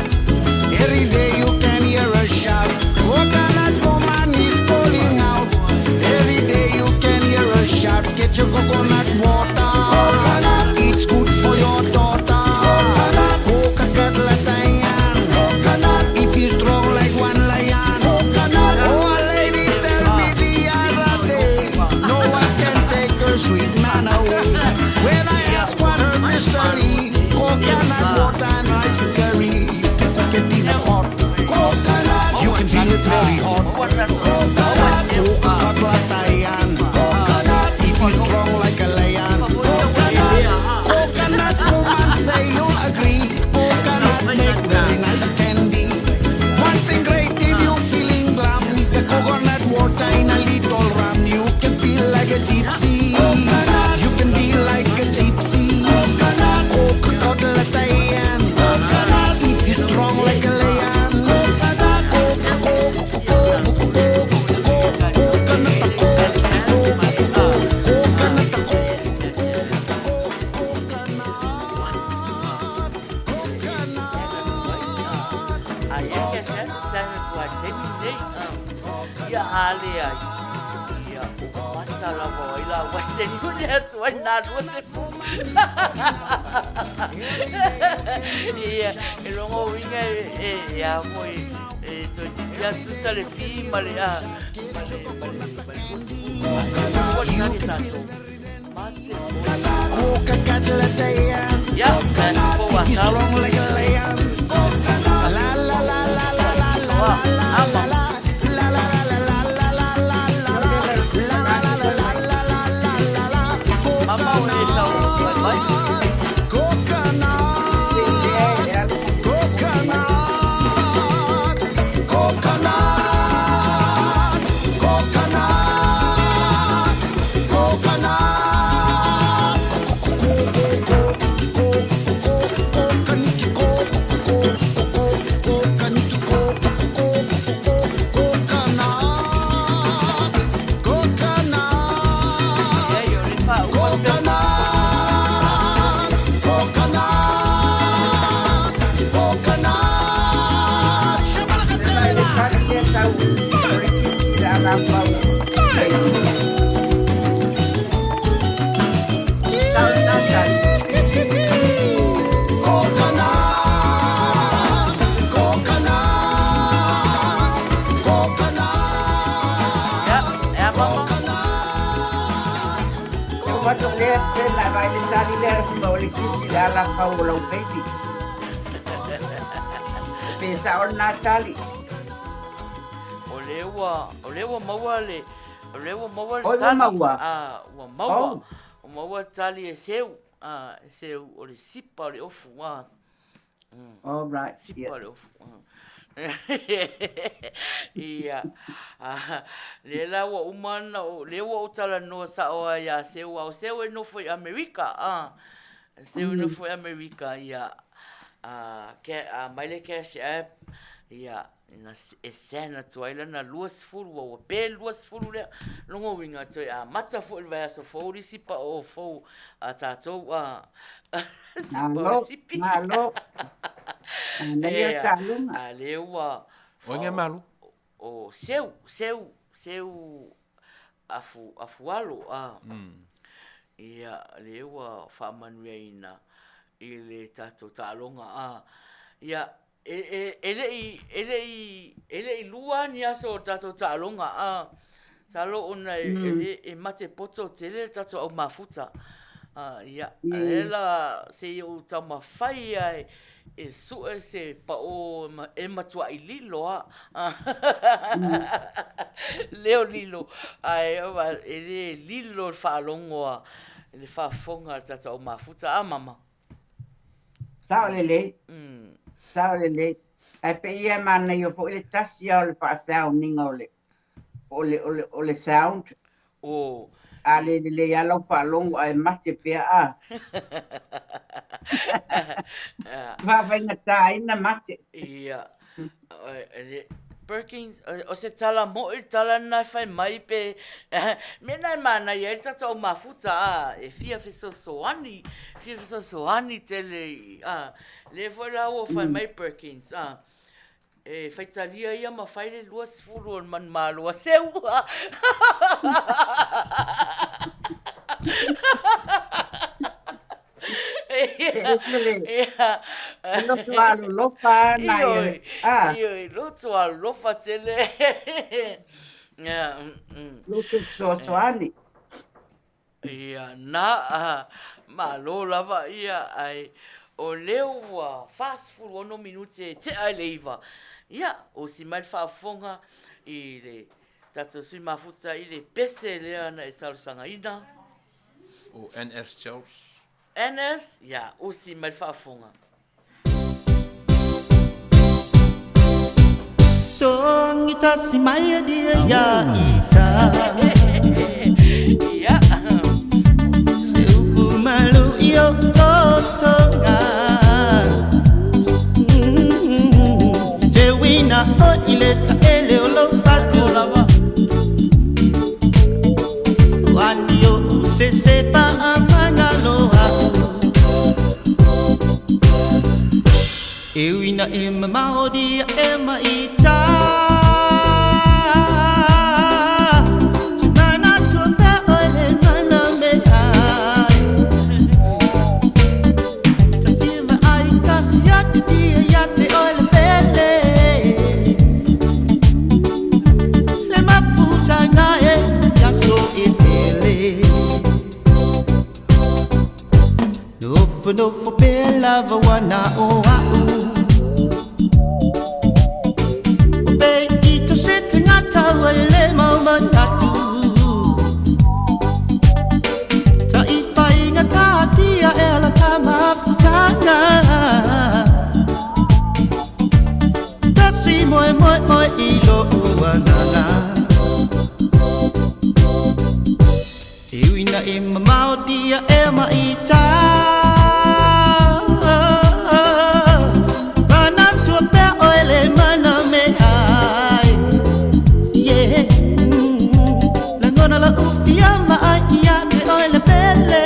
Every day you can hear a shout. Coconut woman is calling out. Every day you can hear a shout. Get your coconut water. Coconut, it's good for your daughter. Coconut, coconut, coconut, if you strong like one lion. Coconut, oh a lady tell me the other day, no one can take her sweet man away. When I ask what her mystery, coconut water and rice curry. You can cook it in a pot. Coconut, you can feel it very hot. Coconut, coconut, coconut, if you strong like a lion. Coconut, coconut woman say you'll agree. Coconut make very nice candy. One thing great if you feeling glum is a coconut water in a little rum. You can feel like a gypsy. Coconut, you can be like a gypsy. Coconut, coconut, coconut, if you strong like a lion. Coconut, Ai e ke se se atu a Jenny nei. Ia a leai. Ia o mata lava o ai la Western Union atu ai nā lua se pū. Ia, e longo uiga e, e a moi, e toi titi atu sa le fi ma le a, ma le, ma le, ma le lua se pū. Ua tali tātou. Mā te Ia, ka po a tau. Ama. Mama o e tau mai mai. Ia, o le pā ua Ia, e a mama. O lea ua, o lea ua maua le, o lea ua maua le Oi, ua tali. maua. A, ua maua. Oh. Maua tali e seu, a, e seu o le sipa o le ofu, a. All right. Sipa o le ofu. Ia. Lea la ua uma ona ou, lea ua ou talanoa sao lava ia Seu, a o Seu e nofo i Amerika, a. Seu e nofo i Amerika, ia. A, a aumai le cash app, ia, na e send atu ai lana 20, ua ua pe le 20 lea. Lona uiga toe amata foi i le vaiaso fou le isi pao fou a tatou, a. Malo, malo. Manaia taaloga. A lea ua... O ai e malo? O Seu, Seu, Seu afu, afualo. A. Ia, lea ua faamanuiaina i le tatou taaloga. A. Ia, e le i, e le i, e le i lua ni aso o le tatou taaloga, a. Masalo ona e, e le, e mate poto tele le tatou au mafuta. A, ia, a lea la se i ou taumafai lava e, e sue se pao e matuai lilo lava. Leo lilo, ae e le lilo le faalogo a le faafofoga a le tatou au mafuta. A mama? Sao lelei. Sao lelei. Ae pei ia e manaia foi le tasi lava o le faa-sound ina o le o le o le o le sound. O. A le lelei lava lau faalogo ae mate pea a. Faafaigataina mate. Ia. Perkins, o se tala mo'i le tala lena e fai mai pe mea lena e manaia ai le tatou au mafuta a, e fia fesoasoani, fia fesoasoani tele i, a, lea foi la ua fai mai Perkins, a, e faitalia ia ma fai le 20 o le manumalo a Seu. E loto alolofa ana ia. A. Ioe, loto alofa tele. Loto fesoasoani. Ia, na, malo lava ia, ae o lea ua 46 minute e tea i le 9. Ia, osi mai le faafofoga i le tatou sui mafuta i le pese lea na e talosagaina. O NS Charles. NS, ia, usi mai le faafofoga. Songi tasi mai dia ya ita. Ia. Se upu malu i o totoga. Te wina o i le taele o lo fatu. Lava. Wani o se se pa amanga loa. E uina e mamao dia e maita. Mana tua pe o le mana me ai. Ta firma ai kasi ya te dia ya te o le pele. Le mafuta ngae ya so e tele. Nofo nofo pe lava wana o au. O pe ito se te ngata wa le mau manatu. Ta i whainga tā tia e la tā mafutanga. Ta si moe moe moe i lo uanana. E uina e mamao dia e maita. Mana tua pe o le mana me ai. Yeah. Langona la ufia ma ai ia te o le pele.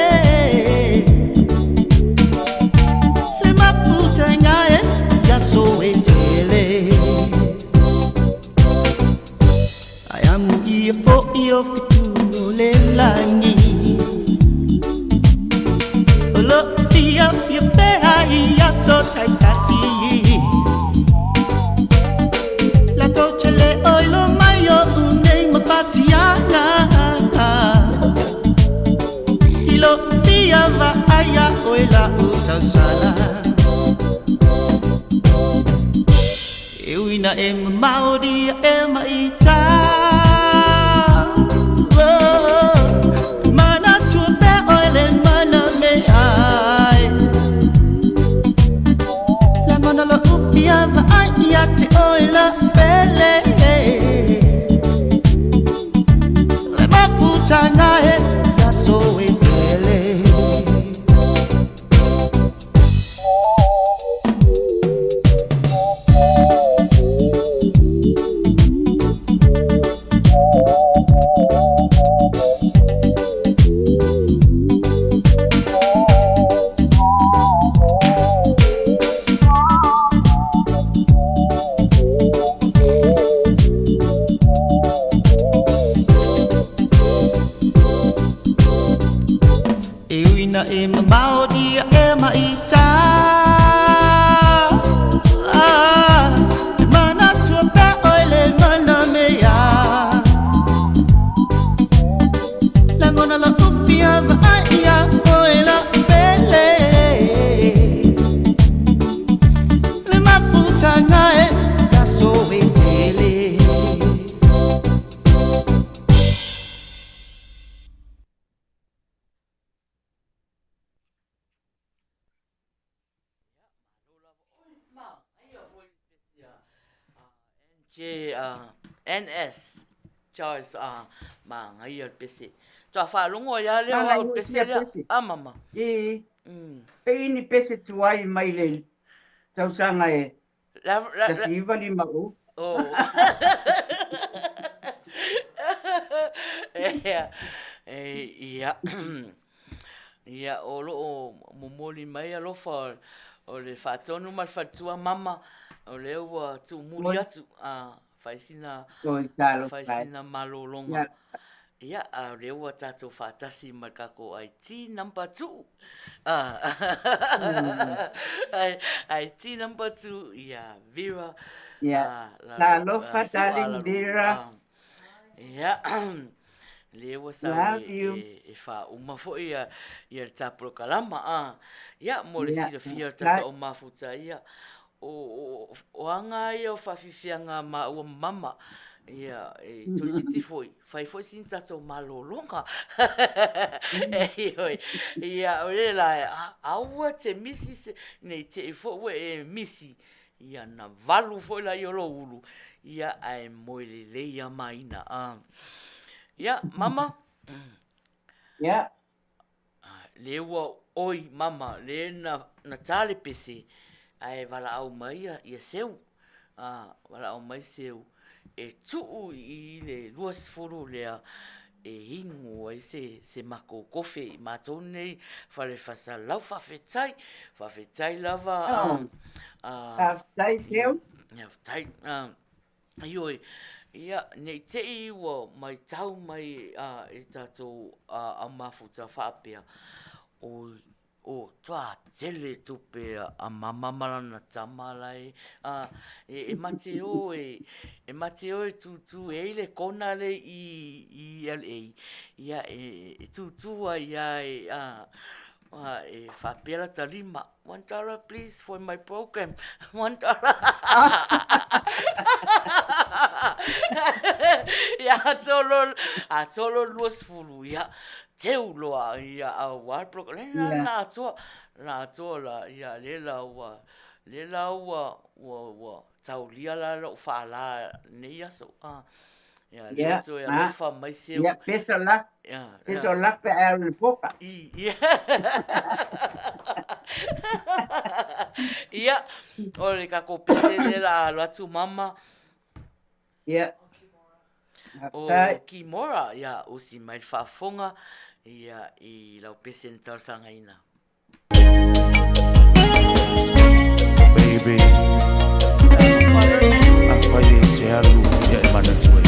Le mafuta ngae ya so e tele. Ai amu ia fo i o fituno le langi. O lo fia fia pe ai ia so tai tasi. La toche le oi lo mai o unei ma fatiana. I lo fia va aia oi la u sausala. E uina e mamao dia e maita. Oh, mana tua pe o Ina e mamao dia e maita ah, Le manatua pea oe le mana mea Lagona la'u fia vaai ia oe la'u pele Le mafutaga e i aso e tele. NS Charles a magaia le pese. Toa faalogo ai lava lea o au i le pese lea. A mama. I pei ni pese tuai mai le tausaga e 1950. Oh. Ia. Ia, o lo o momoli mai alofa o le faatonu ma le faletua mama, o lea ua tuumuli atu, a fai sina, fai sina malologa. Ia, a o lea ua tatou faatasi ma le tatou IT number 2. IT number 2, ia Vera. Ia, talofa darling Vera. Ia, lea ua sau e faauma foi ia le ta polokalama. Ia, mo le silafia o le tatou mafuta, ia, o aga ia o faafiafiaga a maua ma mama, ia, e toeitiiti foi, fai foi sina tatou malologa. Ioe, ia, o le la, aua te misi se, ne i te i foi ua e misi, Ia na valu foi laia o lou ulu, ia ae moe lelei a maina. A. Ia, mama. Ia. Le ua oi mama, le na, na tā le pese, ae valaau mai ia, ia seu. A, valaau mai seu e tuu i le 20 lea e inu ai se, se makou kofe i matou nei fale fasalau. Faafetai, faafetai lava. Oh. Faafetai Seu. Faafetai. Ioe, ia, ne i te i ua maitau mai e tatou au mafuta faapea, oi, O toa tele tupe a mama ma lana tama la e a e mate o e e mate o e tūtū e ai le kona le i i LA ia e e tūtū ai a e a e faapea lata lima $1 please for my program $1 ia atoa atoa loa le 20 ia teu loa ia aua le polokalame na na atoa na atoa la ia lea la ua lea la ua ua ua taulia la lou faala nei aso a ia lea toe alofa mai seu ia best of luck best of luck pe a alu i le poka i ia o le tatou pese lea la a alu atu mama Ia. O Kimora, ia, usi mai le faafofoga, ia, i lau pese na talosagaina. Baby, afai e te alu ia e manatu ai.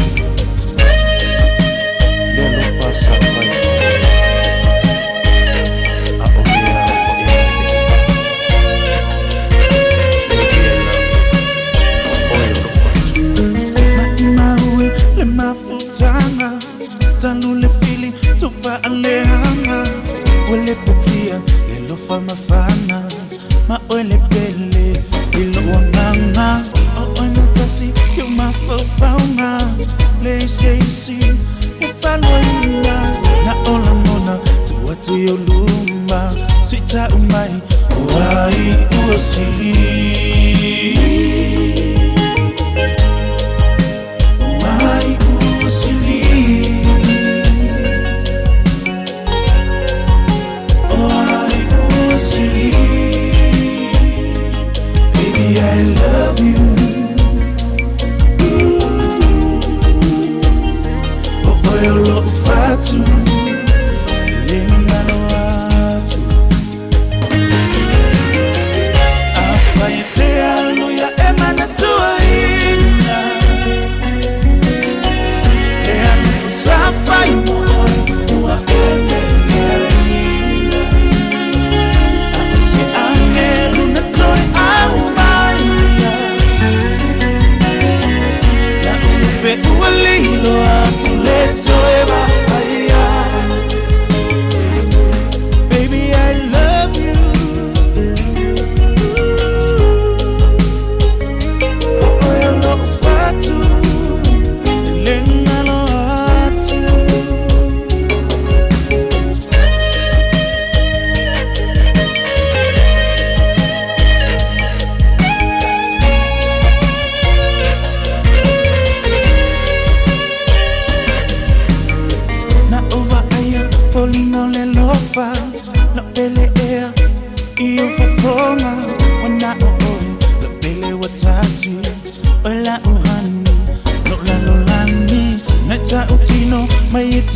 Le alofa sa fai a o le ao o e ai. Baby, I love you. Oe o lou fatu. Maʻimaue le mafutaga Talu le fili tou faaleaga Ua lepetia le alofa mafana Ma oe le pele i lou agaga O oe na tasi i ou mafaufauga Leai se isi e faloina Na o lagona tuu atu i ou luma Suitau mai o ai ua sili O ai ua sili O ai ua sili Baby I love you O oe o lo'u fatu E le nalo atu Afai e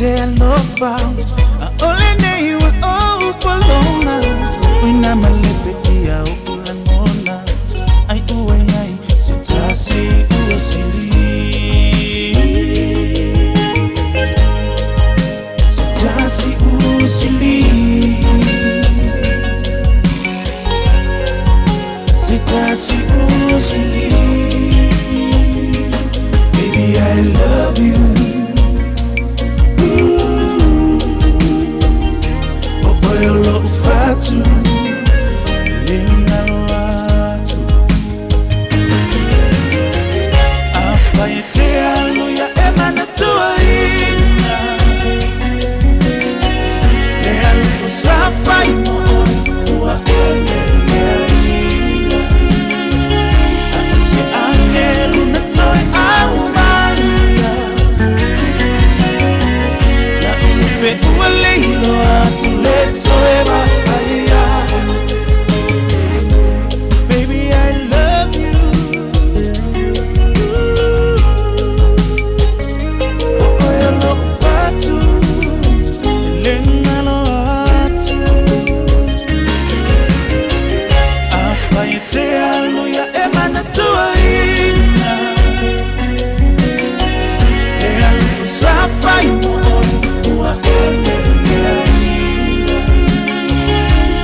te alofa A ole nei ua ou poloma Uina ma lepe ia o ulangona Ai ua iai se tasi ua sili Se tasi ua sili Se tasi ua sili Baby I love you Ooh. O oe o lo'u fatu E le galo atu Afai e te alu ia e manatuaina Le alofa sa fai mo oe ua e leleaina A o se agelu na toe aumaia Na ulupe ua lilo atu le toe vaaia Baby I love you Ooh. O oe o lo'u fatu E le galo atu Afai e te alu ia e manatuaina Le alofa sa fai mo oe ua e leleaina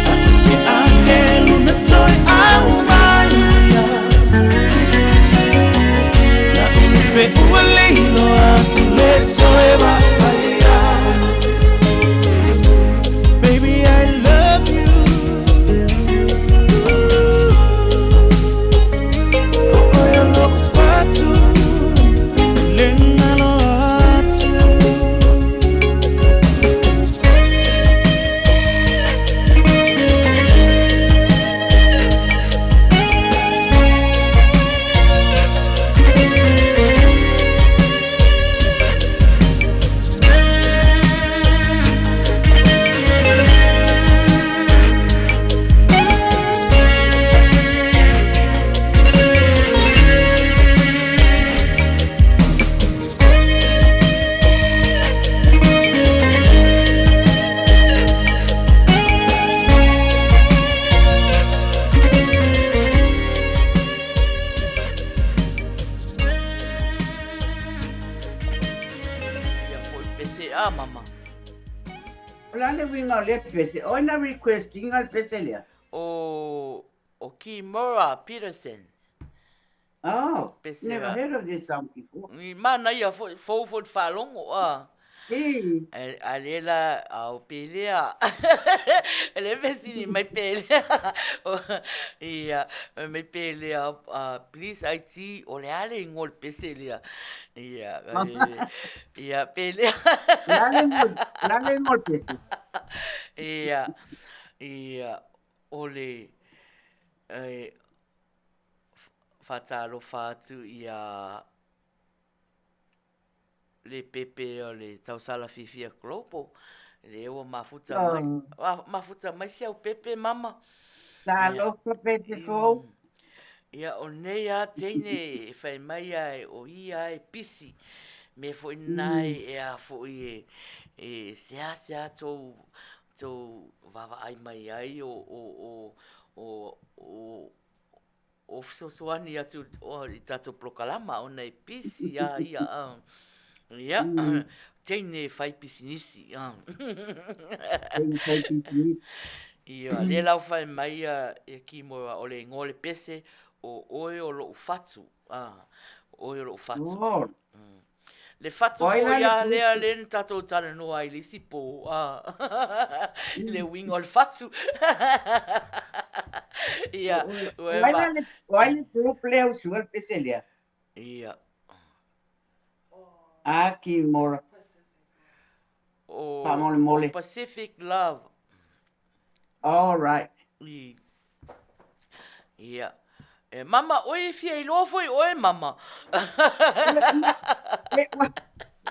A o se agelu na toe aumaia Na ulupe ua lilo atu le toe vaaia Baby I love you Ooh. O oe o lo'u fatu E le galo atu Ia foi pese a mama. O le a le uiga o lea pese? O ai na request ina le pese lea? O o Kimora Peterson. Oh, Pese never a. heard of this song before. Ni manaia foi fou foi le faalogo a. Ee. A le la a o pelea. E le fesili mai pelea. Ia, mai pelea, please IT, o le a le igoa o le pese lea. Ia, ia pelea. O le a le igoa, o le a le igoa o le pese? Ia, ia, o le, e, faatalofa atu ia le pepe o le tausala fiafia global lea ua mafuta mai mafuta mai si au pepe mama. Talofa pepe fou. Ia o nei a teine e fai mai a o ia e pisi me foi nai e a foi e e sea sea tou tou vaavaai mai ai o o o o o o fesoasoani atu i tatou polokalama ona e pisi a ia a. Ia, teine e fai pisinisi. Teine fai pisinisi. Ia, lea la ua fai mai ia Kimora o le igoa o le pese, o oe o lo'u fatu. O oe o lo'u fatu. Oh. Le fatu foi a lea lea na tatou talanoa ai i le isi po, a le uiga o le fatu. Ia, O ai la le, o ai le group lea usuga le pese lea? Ia. A Kimora. O, Faamolemole. o Pacific Love. All right. I. Ia. E mama, oe e fia iloa foi oe, mama.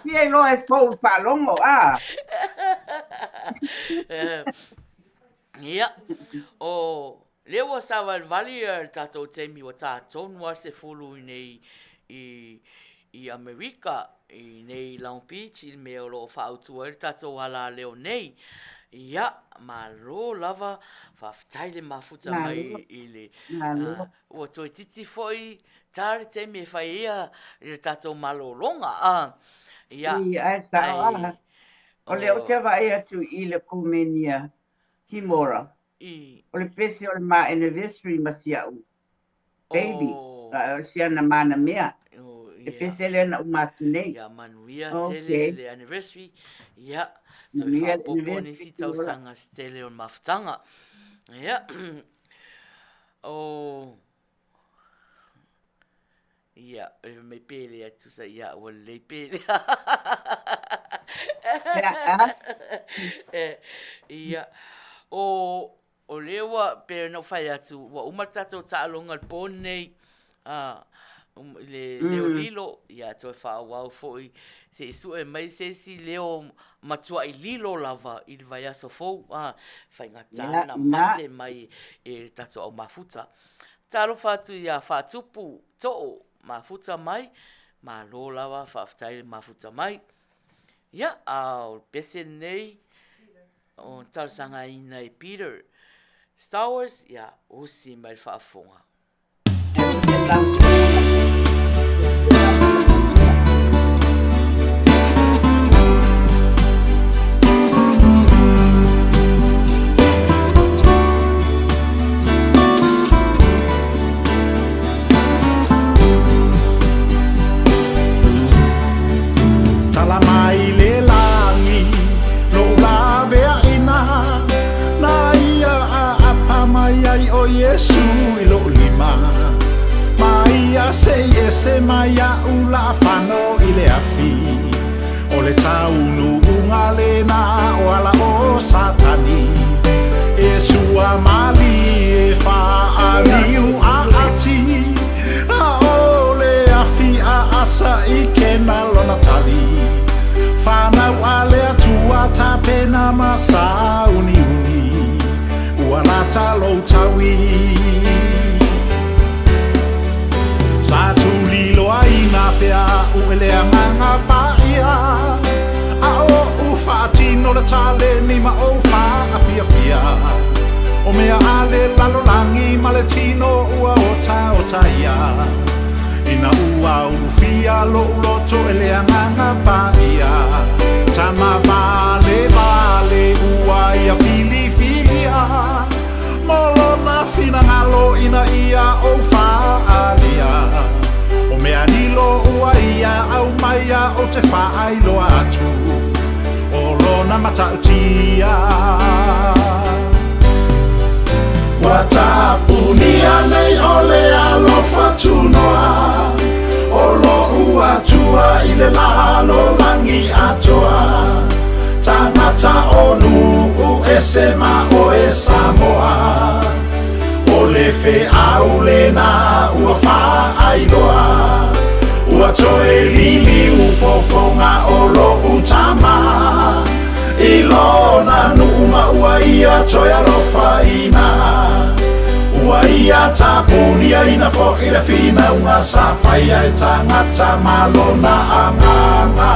Fia iloa e fou faalogo, a. Ia, o lea ua savalivali le tatou taimi ua ta tonu lava le 10 i nei i i Amerika, i nei Long Beach i le mea o lo o faaautu ai le tatou alaleo nei. Ia, malo lava, faafetai le mafuta mai i le, ua toeitiiti foi ta le taimi e fai ai le tatou malologa. Ia, Ia, e sao a. O lea ou te vaai atu i le komeni a Kimora. O le pese o le ma anniversary ma si a'u baby, o si ana mana mea. E pese lea na uma atu nei. Ia manuia tele le anniversary. Ia, toe faaopoopo nisi tausaga se tele o le mafutaga. Ia, o... Ia, e mai pele atu sa ia ua lelei pele. Ia, o, o lea ua, pei ona ou fai atu, ua uma le tatou taaloga i le po lenei, i le leo lilo, ia toe faaauau foi se i sue mai se isi leo matuai lilo lava i le vaiaso fou, faigata ona mate mai e le tatou au mafuta. Talofa atu ia Faatupu Too mafuta mai, malo lava faafetai le mafuta mai. Ia, a o le pese lenei o talosagaina e Peter Stowers, ia usi mai le faafofoga. Tala mai le lagi lou laveaina Na ia aapa mai ai ʻo Iesu i loʻu lima Ma ia seʻi ese mai iaʻu laʻafano i le afi O le taunuuga lena o ala o Satani E sua malie faaniu aati A o le afi aasa i kena lona tali Whanau a le Atua tapena ma sauniuni Ua lata lou taui Sa tuliloaina pea a'u e le Agaga Paia, a oʻu faatino le taleni ma ou faafiafia. O mea a le lalolagi ma le tino ua otaotaia, ina ua ulufia loʻu loto e le Agaga Paia. Tama valevale ua ia filifilia. Mo lona finagalo ina ia ou faaalia O mea lilo ua ia aumaia ou te faailoa atu O lona matautia Ua tapunia nei o le alofa tunoa O loʻu Atua i le lalolagi atoa Tagata o nuu ese ma oe Samoa O le feau lena ua faailoa Ua toe liliu fofoga o loʻu tama I lona nuu ma ua ia toe alofaina Ua ia tapuniaina foʻi le finauga sa faia e tagata ma lona agaga.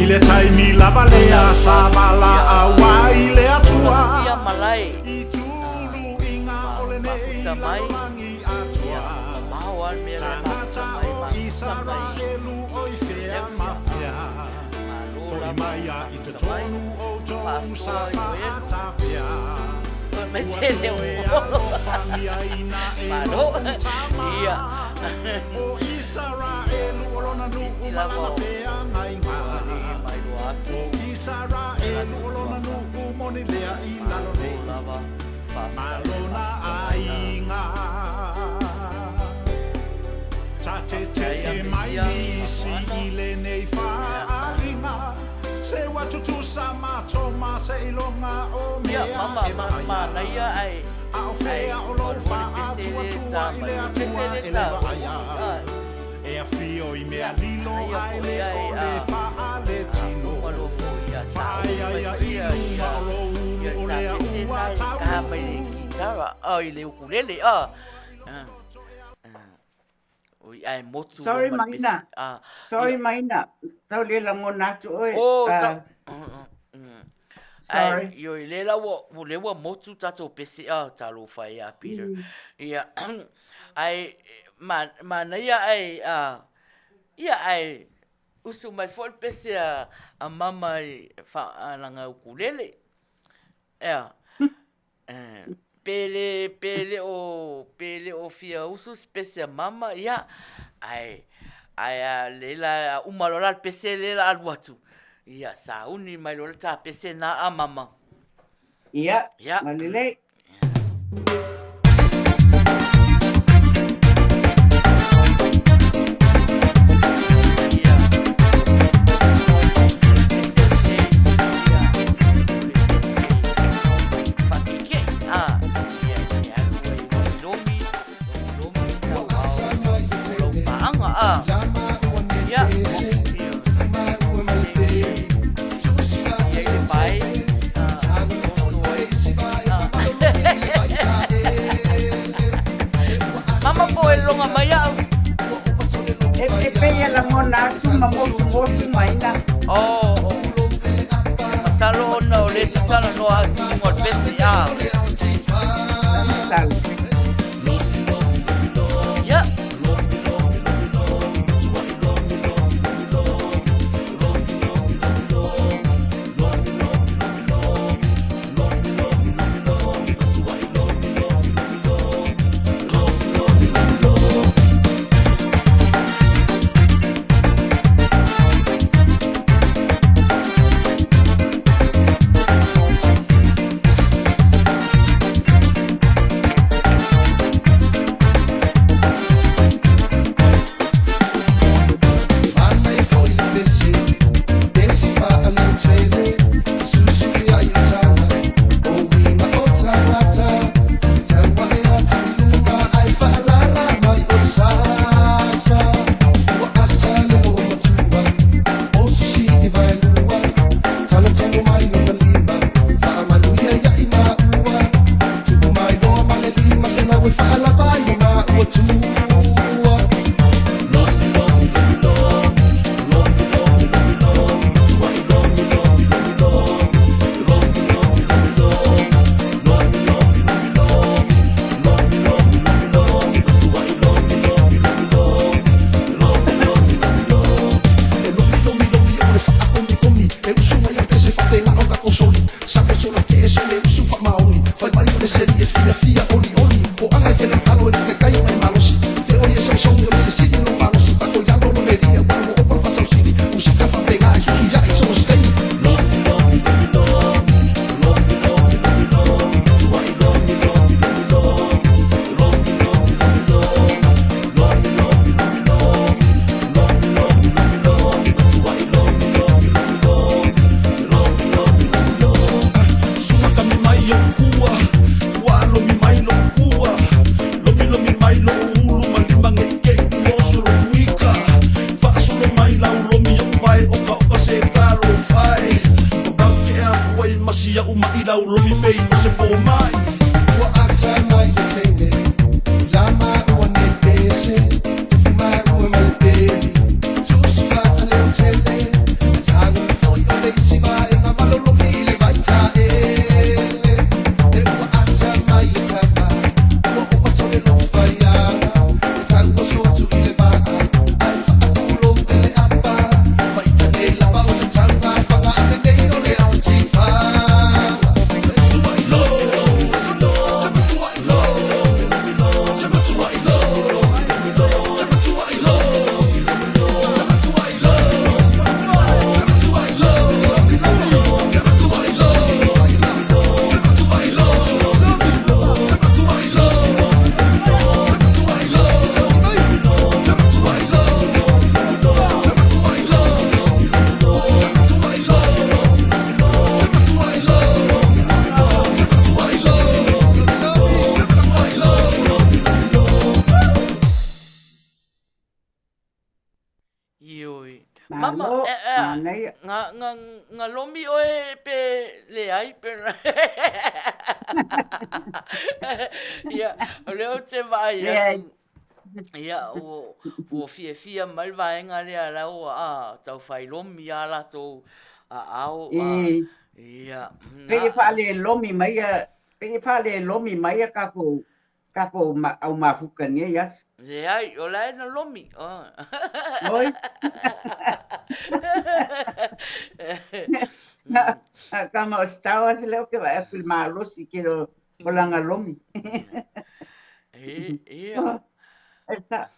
I le taimi lava lea sa valaau ai le Atua i tuluiga o lenei lalolagi atoa. Tagata o Isaraelu o i fea ma fea, Foʻi mai a i totonu outou sa faatafea. Ua toe alofagiaina e lou tama O Isaraelu o lona nuu ma lana feagaiga. O Isaraelu o lona nuu moni lea i lalo nei ma lona aiga. Tatetee mai nisi i lenei faaaliga. Se ua tutusa matou ma seiloga o mea e vaaia, A o fea o lou faatuatua i le Atua e le vaaia, E afio i mea lilo a e le o le faaletonu. sauni mai foi ia ia ia le tapese lena e taha mai le kitara a i le ukulele a. Oi ae motu loa ma le pese. Sorry Maina, tau le lagona atu oe. Oh, tau. Sorry. Ai, ioi, le la ua, le ua motu tatou pese a, talofa e ia Peter. Ia, ai, ma, manaia ai, a, ia, ai, usu mai foi le pese a, a mama i, fa, a lana ukulele. Ea. Pe le, pe le o, pe le o fia usu se pese a mama, ia, ae, ae a le la, a uma loa la le pese lea la alu atu, ia, sauni mai loa le ta pese na a mama. Ia, ia. Ma lelei. Mama po e loga mai au. E pei e lagona atu ma motumotu maina. Oh, oh. Masalo ona o le talanoa atu i luga o le pese, a. Masalo. Ia. Mama, Malo, e, e, manaia. nga, nga, nga lomi oe pe leai pe Ia, o lea ou te vaai Leai. atu, ia, ua, ua fiafia mai le vaega lea la ua a, taufai lomi a latou aao, a, E, ia, pei e na, faalelomi mai ia, pei e faalelomi mai ia kākou, kākou ma, au mafuka nei aso. Leai, o la e na lomi. Oh. Oi, na, kama o stau atu leo ke vaai atu i le malosi ke lo o langa lomi. E, ia. E ta.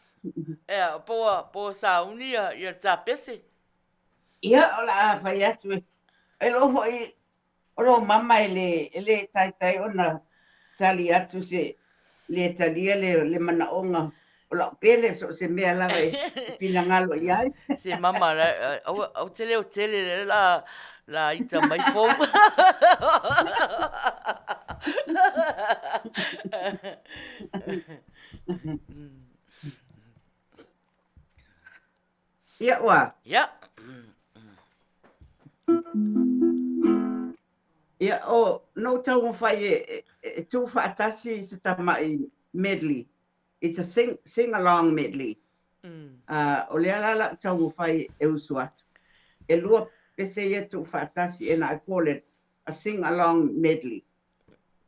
Ea, po, po sauni ia, ia tapese. Ia, o la a fai atu e. E lo foi, o lo mama e le taitai ona tali atu se le talia le, le manaonga o lau pele so se mea lava e finagalo i ai. Se mama, la, au, au tele o tele le la, la ita mai fou. Ia ua. Ia. Ia o no taumafai e, e, e tuufaatasi i se tama'i medley. It's a sing, sing along medley. O lea la la'u taumafai e usu atu. E lua pese ia tuufaatasi and I call it a sing along medley.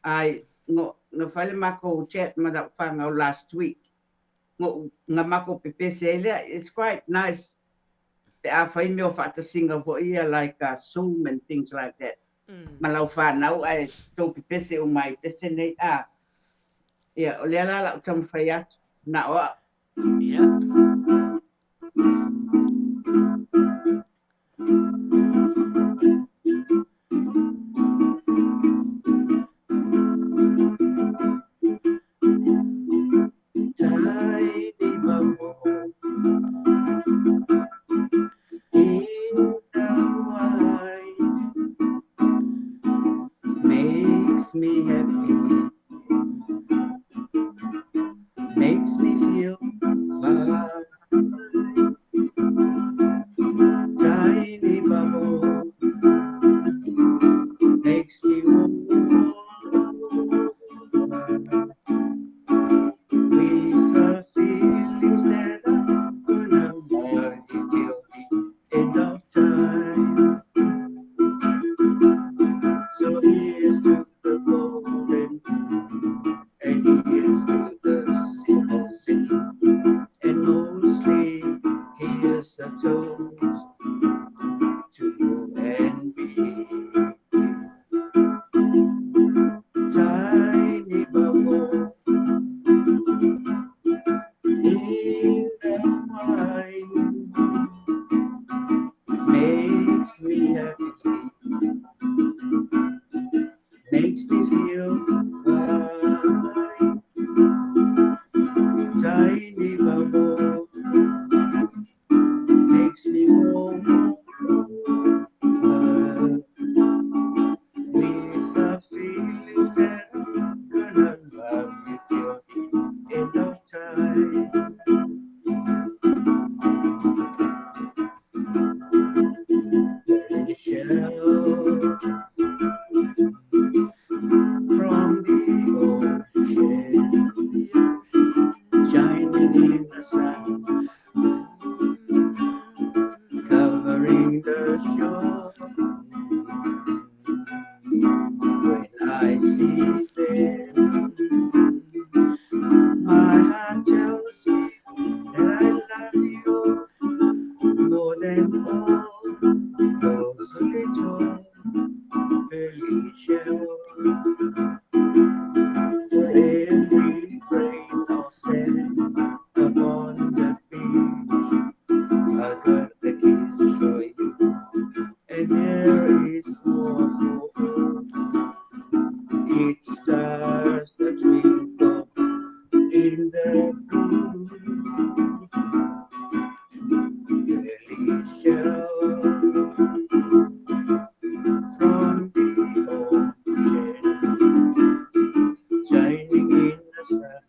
Ai ngo na fai le makou chat ma la'u fanau last week. Ngo'u nga makou pepese ai lea. It's quite nice pe a fai mea o faatasiga fo'i ia like Zoom and things like that. Ma lau fanau ae tou pepese uma ai pese nei a. Ia, o lea la la'u taumafai atu. Na o a'u. Ia. Tiny bubble in the wine makes me happy, makes me feel fine. Tiny bubble makes me warm with the feelings that I'm gonna love you till the end of time. So here's to the golden and here's to the silver sea, and mostly here's a toast to you and me. Tiny bubble in the wine makes me happy, makes me feel fine. Tiny bubble makes me warm with the feeling that I'm gonna love you till the end of time. The shell from the ocean shining in the sun, covering the shore. When I see them, my heart tells me that I love you more than all those little pearly shells. For every grain of sand upon the beach, I got a kiss for you, and there is more for all. Each stars that twinkle in the blue. Pearly shell from the ocean, shining in the sun,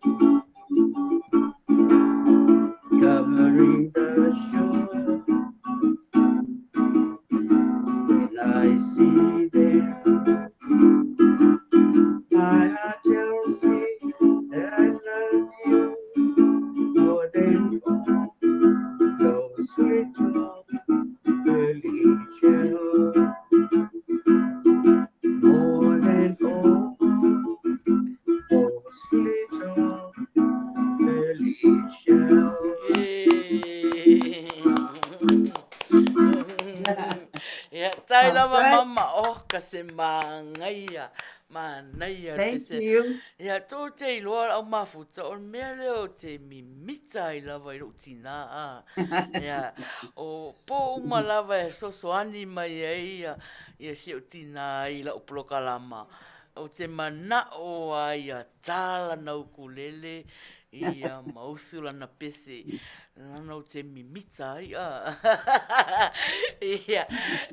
covering the shore. lava Faafetai. mama, oh ka se manaia, manaia le Thank pese. you. Ia, tou te iloa lau mafuta, o le mea lea ou te mimita ai lava i lou tinā, a. Ia, o pō uma lava e fesoasoani mai ai ia, ia si ou tinā i lau polokalama. Ou te mana'o lava ia tā lana ukulele, ia ma usu lana pese, lana ou te mimita ai a. Ia,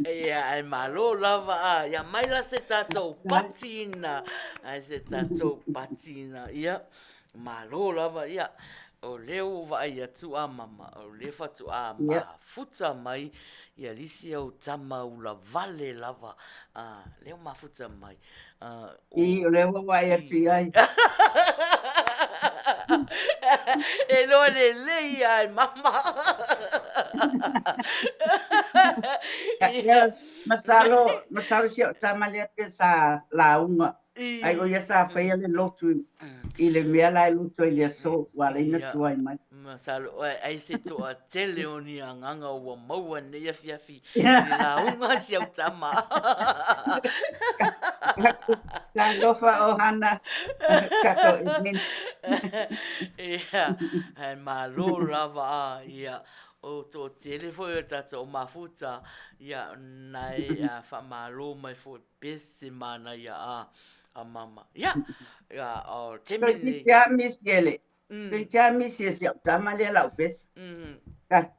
ia, ae malo lava a. Ia mai la se tatou patina, ae se tatou patina, ia, malo lava, ia. O lea ua vaai atu a mama, o lea faatoa mafuta mai ia le isi au tama ula vale lava, a, lea ua mafuta mai. I, o lea ua vaai atu i ai. E iloa lelei lava e mama. Ia, masalo, masalo si au tama lea pe sa lauga. Ai o ia sa faia le lotu i le mea la e lotu ai i le aso, ua ala ai ona tuai mai. Masalo, ai se toatele o ni agaga ua maua i lenei afiafi i le lauga a si au tama. Talofa ohana, tatou admin. Ia, ae malo lava a, ia, o toatele foi o tatou mafuta, ia, nae a faamalo mai foi pese manaia a, a mama. Ia, ia, o le taimi lenei. Toeitiiti lava misi e le Toeitiiti lava misi e si au tama lea lau pese.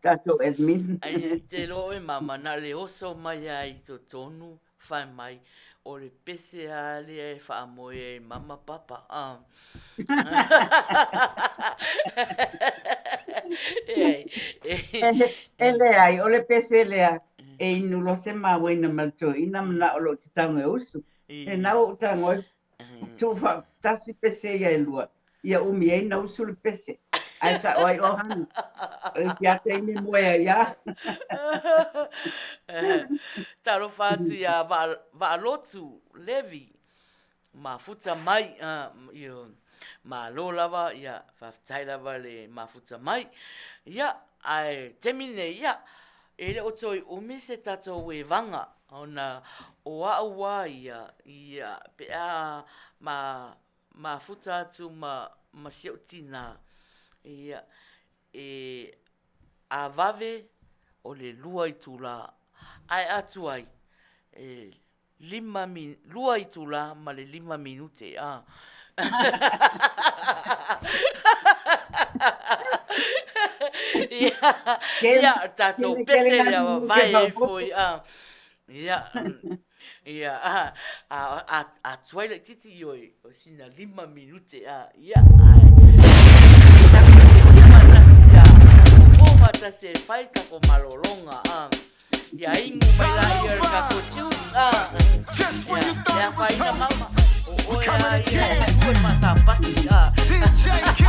Tatou admin. Ai, te iloa oe mama, na o le oso mai lava i totonu, fai mai, o le pese lava lea e faamoe ai mama papa. E leai, o le pese lea e inu loa se māuaina ma le toeaina manao loa ou te tago e usu. Lena ua ou tago ai, tuu faatasi pese ia e lua, ia umi ai na usu le pese. Ae sa'o ai ohana, o le isi taimi moe ai lava. Talofa atu ia Vaalotu Levi, mafuta mai, malo lava, ia faafetai lava le mafuta mai. Ia, ae taimi nei, ia, e le o toe umi se tatou evaga, ona o au lava ia, ia, pe a ma mafuta atu ma ma si ou tinā, ia, e a vave o le lua itula, ae a tuai, e lima mi, lua itula ma le lima minute, a. Ia, ia, tatou pese lea vavae ai foi, a. Ia, ia, a, a, a tuai laitiiti, ioe, o sina lima minute, a, ia, ae, tatou fiafia faatasi, ia, popo faatasi e fai tatou malologa, a. Ia inu mai la ia le tatou juice, a. Ia, le afaina mama, o oe lava ia e alu e faasapati, a. DJ KG,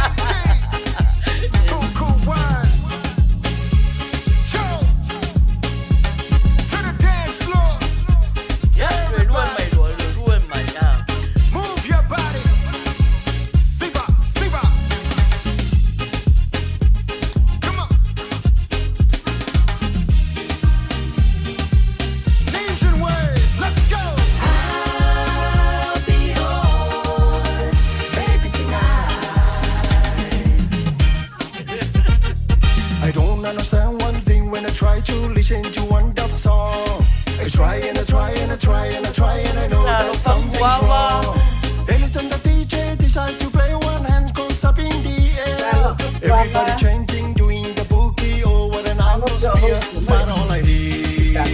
Buku Wine. Joe, to the dance floor. Ia, lue lue mai loa, lue lue mai, a. Move your body. Siva, Siva. Come on. Nation wave. Let's go. I'll be yours, baby, tonight. I don't understand one thing when I try to listen to one dub song. I try and I try and I try and I try and I know that Talofa something's Guava. wrong. Anytime the DJ decides to play, one hand goes up in the air. Talofa Everybody Guava. chanting, doing the boogie, oh what an Talofa atmosphere. Hope. But all I hear,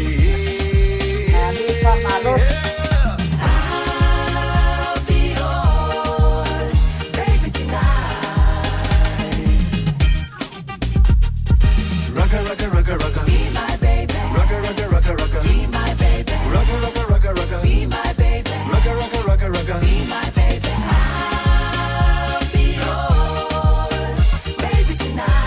Malo faamalo. yeah. I'll be yours, baby, tonight. Rugga, rugga, rugga, rugga. Be my baby, Rugga, rugga, rugga, rugga. be my baby, Rugga, rugga, rugga, rugga. be my baby, Rugga, rugga, rugga, rugga. be my baby. I'll be yours, baby, tonight.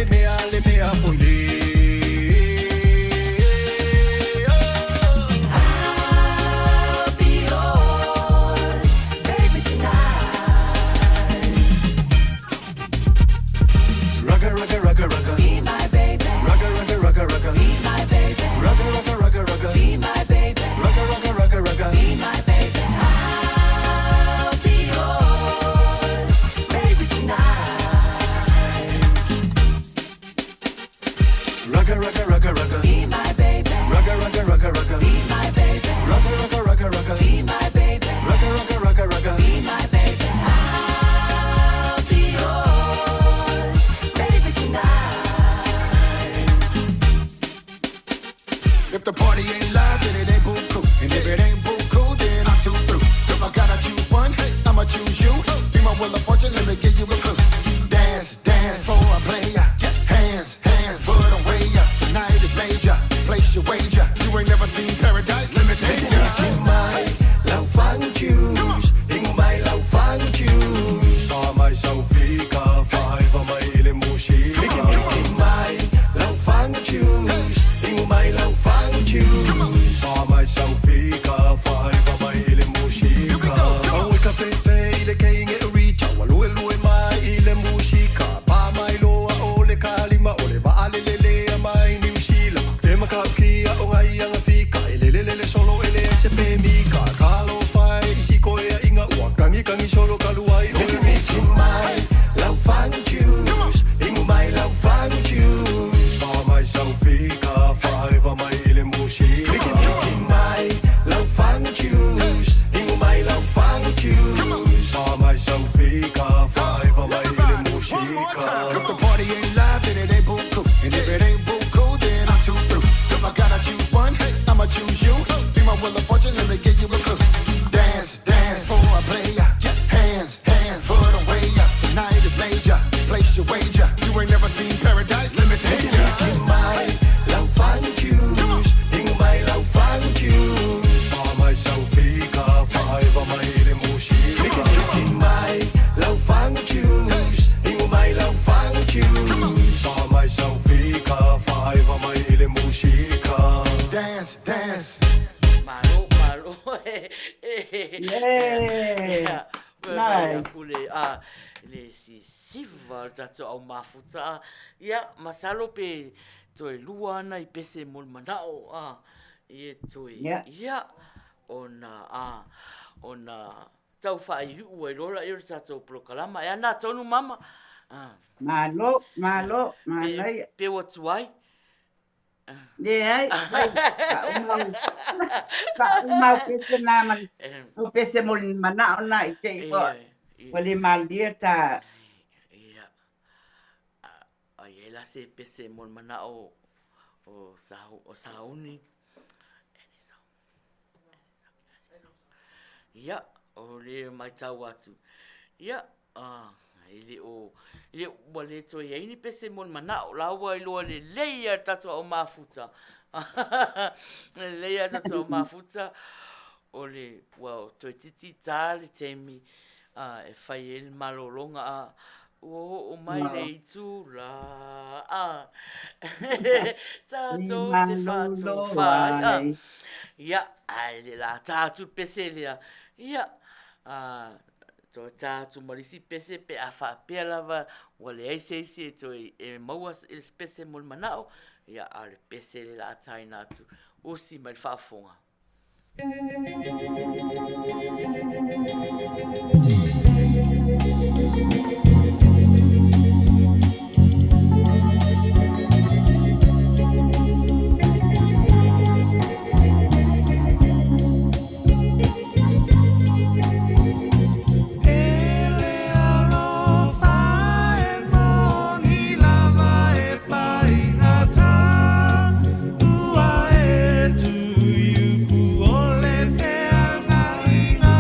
le mea, le mea foi le. I'll be yours, baby, tonight. Rugga, rugga, rugga, rugga. Be my baby. Rugga, rugga, rugga, rugga. Be my baby. Rugga, rugga, rugga, rugga. Be my baby. Rugga, rugga, rugga, rugga. Be my baby. I'll be yours, baby, tonight. Rugga, rugga, rugga, rugga. Be my baby. Rugga, rugga, rugga, rugga. Be my baby. Rugga, rugga, rugga, rugga. Be my baby. Rugga, rugga, rugga, rugga. Be my baby. I'll be yours, baby, tonight. If the party ain't live, then it ain't buku. And if it ain't buku, then I'm too through. If I gotta choose one, I'ma choose you. Be my wheel of fortune, let me give you a clue. Dance, dance for a player. Hands, hands, put 'em way up. Tonight is major. Place your wager. You ain't never seen paradise, let me take ya. Hiki mai lau fagu choose Ingo mai lau fagu choose Sa mai sau fika faiva mai ile mushika Hiki mai lau fagu choose Ingo mai lau fagu choose Sa mai sau fika faiva mai ile mushika Au e ka fefe ile keinge uricha Walue lue mai ile mushika Pa mai loa o le kalima o le vaalelelea mai New Zealand E makaukia o ngai anga fika E lele lele solo ele se pe mika Kalo fai isi koea inga ua Kangi kangi solo kaluai o Miki miki mai lau fagu choose Ingo mai lau fagu choose Sa mai sau fika faiva mai ile mushika Miki miki mai lau fagu choose Ingo mai lau fagu choose Sa mai sau fika faiva mai ile One more time. mushika If the party ain't live, then it ain't buku. And if it ain't buku, then I'm too through. If I gotta choose one, I'ma choose you. Be my wheel of fortune, let me give you a clue. Dance, dance for a player. Hands, hands, put 'em way up. Tonight is major. Place your wager. You ain't never seen paradise, let me take ya. Miki mai lau fagu choose Ingo mai lau fagu choose Sa mai sau fika faiva mai ile mushika Miki miki mai lau fagu choose Ingo mai lau fagu choose Sa mai sau fika faiva mai ile mushika Dance, dance. Malo, malo. Yeah. Nice. Nice. Aku le a le si siva le tatou au mafuta. Ia, masalo pe toe lua ana i pese mo le manao a ia toe Yeah. ia ona a ona tau faaiu'u ai loa laia o le tatou polokalama. E ana tonu mama. Ah, Malo, malo, pe manaia. pe ua tuai. Leai, ai, faaumau pese na ma Eh, o pese mo le manao na i te i ua ia, ua ia. le malia ta Ia. Ai e la se pese mo le manao o sa o sauni. Ene sau. Ene sau. Ia, o le matau atu. Ia, a e le o le ua le toe iai ni pese mo le manao la ua iloa lelei a tatou au mafuta. Lelei a tatou au mafuta o le ua toe titi tā le taimi a e fai ai le malologa a ua oo mai le itu la a le tatou te malolo faatofā ai a. ai. Ia, ae le la tā atu le pese lea. Ia, a toe tā atu ma le isi pese pe a faapea lava ua leai se isi e toe e maua e le pese mo le manao. Ia, a o le pese le la taina atu. Usi mai le faafofoga. Ele alofa e moni lava e faigata Ua e tuiupu o le feagaiga.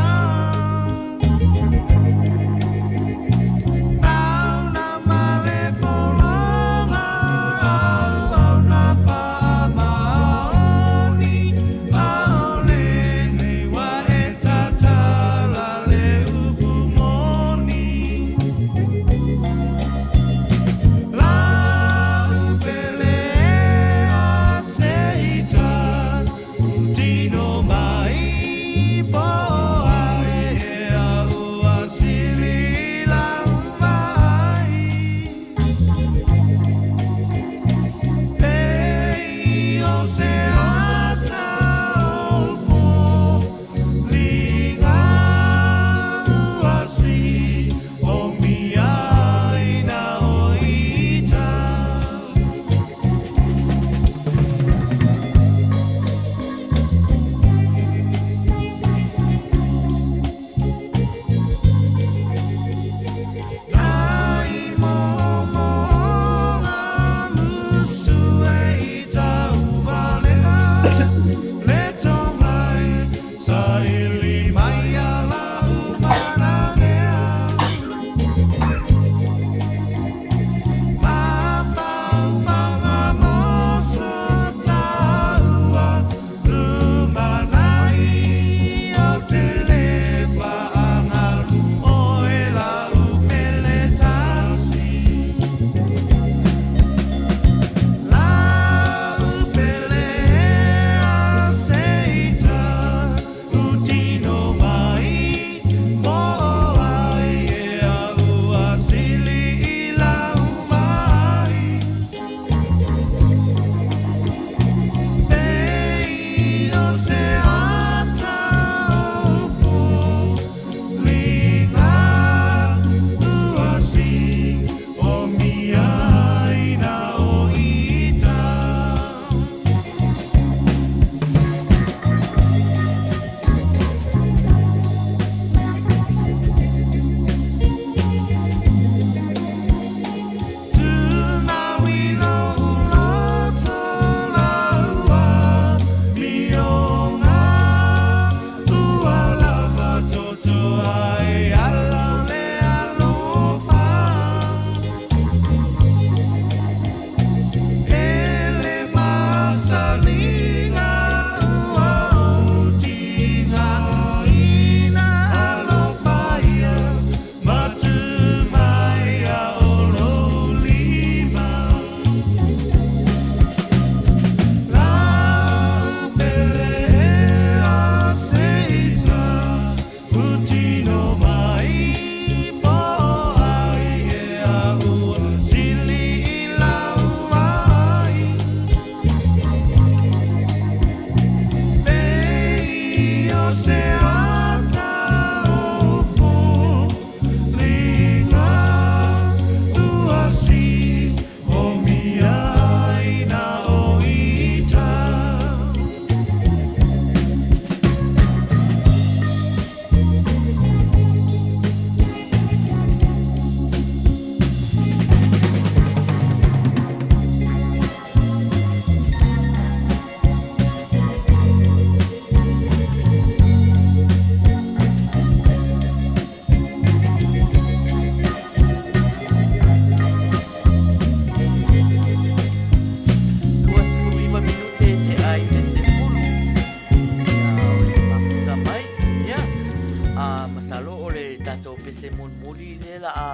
A masalo o le tatou pese mulimuli lea la a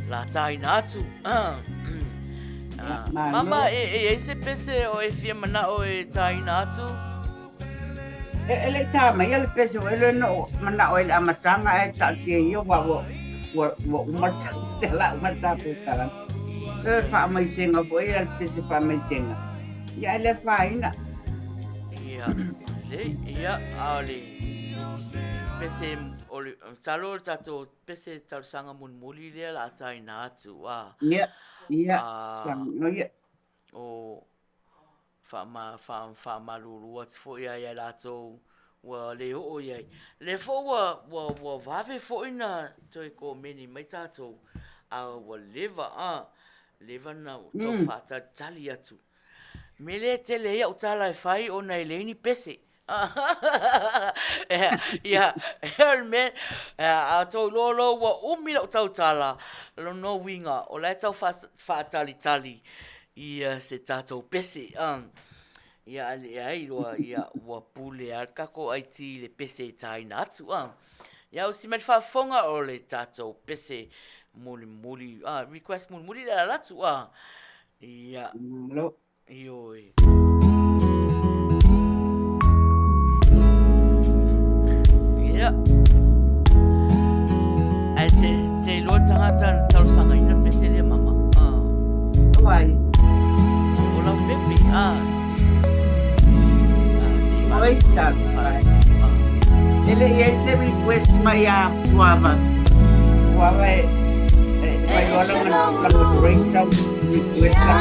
la tāina atu. Mama, e i ai se pese o e fia manao e tāina atu? E le i tā maia le pese o ele na ou manao ai i le amataga ae taatia ia aua ua ua ua uma le la uma le tatou tala. E faamaisega foi ia le pese faamaisega. Ia ae le afaina. Ia, lelei. Ia, a o le pese o le masalo o le tatou pese talosaga mulimuli lea la a tāina atu a. Ia, ia, ia. O faamalulu atu foi lava ia i latou ua le oo i ai. Lea foi ua, ua, ua vave foi na toe komeni mai tatou, a ua leva, a, leva na tau faatalitali atu. Mea lea e tele ai au tala e fai ona e leai ni pese. Ia, o le mea, a outou iloa loa ua umi lau tautala, lona uiga o la e tau faatalitali ia se tatou pese. Ia, a leai loa, ia, ua pule lava le tatou IT i le pese e taina atu. Ia, ausi mai le faafofoga o le tatou pese mulimuli, request mulimuli le ala atu. Ia. Ioe. Ia. Ae te, te iloa le tagata na talosagaina le pese lea, mama. Ah. Wai. O lau pepe, ah. Ah, Oi, tā. E le i ai se request mai a Puava. Puava e, e, e vai loa la moderate tau request la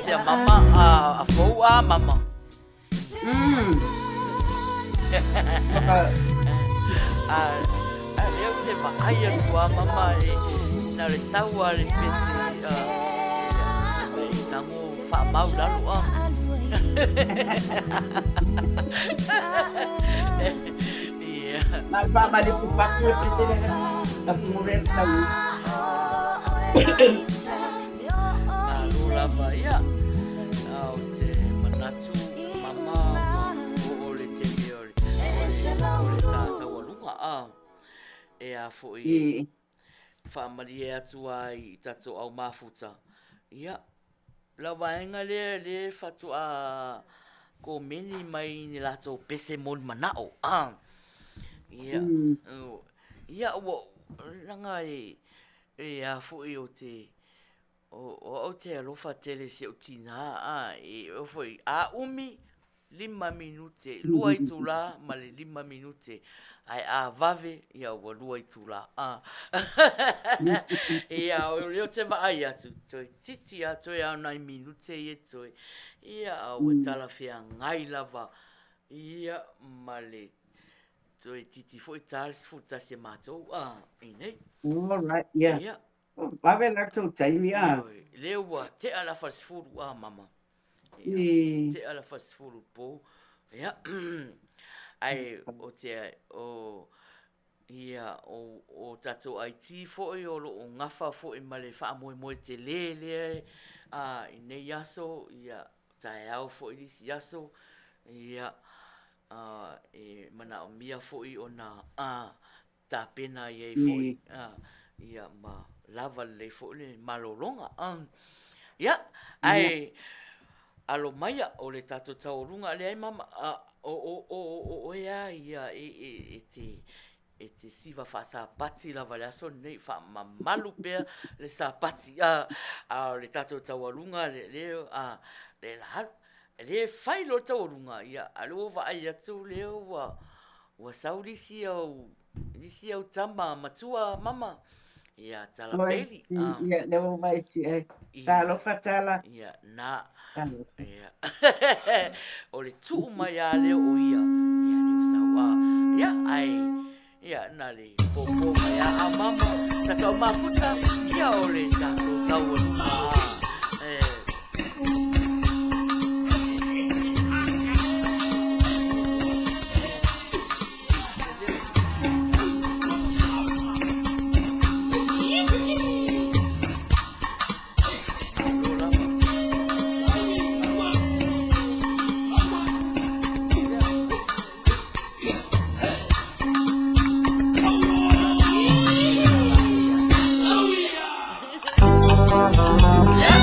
pese a mama a, a fou a mama. A, a lea ou te vaai atu a mama e na o le sau a le pese a, ia, e tago faamau lalo a. Ia. Na le faamalipu paku e pese le ka pumule le tau. Malo lava ia. A o te manatu mama ua oo le tele o le o le ta taualuga a. E a foi I. faamalie atu ai i tatou au mafuta. Ia, lau vaega lea lea faatoa komeni mai ni latou pese moli manao a. Ia, ia ua leaga e e a foi o te o o au te alofa tele i si ou tina a e oo foi a umi 5 minute, 2 itula ma le 5 minute, ae a vave, ia ua 2 itula. A. Ia, o lea ou te vaai atu, toeitiiti lava toe ao nai minute ia toe. Ia, a ua talafeagai lava, ia, ma le toeitiiti foi ta le 11 a matou, a, i nei. All right, yeah. Ia. Vave la tou taimi, a. Ioe, lea ua tea le afa le 10, a, mama. Ia, I. tea le afa 10 i le po. Ia, ae o te, o, ia, o, o tatou IT foi o lo o gafa foi ma le faamoemoe tele lea a, i nei aso, ia, taeao foi le isi aso, ia, a, e manaomia foi ona, a, tapena i ai foi, a, ia, ma lava lelei foi le malologa. Ia, ae alo maia o le tatou taualuga lea e mama, a, o, o, o, o oe lava ia e, e, e te, e te siva faasapati lava i le aso lenei, faamamalu pea le sapati, a, a o le tatou taualuga le, le, a, le la alu, le fai loa le taualuga, ia, a o lea ua vaai atu lea ua, ua sau le isi au, le isi au tama matua mama, ia Talapeli. Oi, ia, lea ua vaai atu i ai. Talofa Tala. Ia, na. Talofa. Ia. O le tuu mai lava lea o ia, ia lea ua sau. A, ia, ae, ia, na le pōpō mai lava a mama, sa tau mafuta, ia o le tatou taualuga a, e. Malo lava.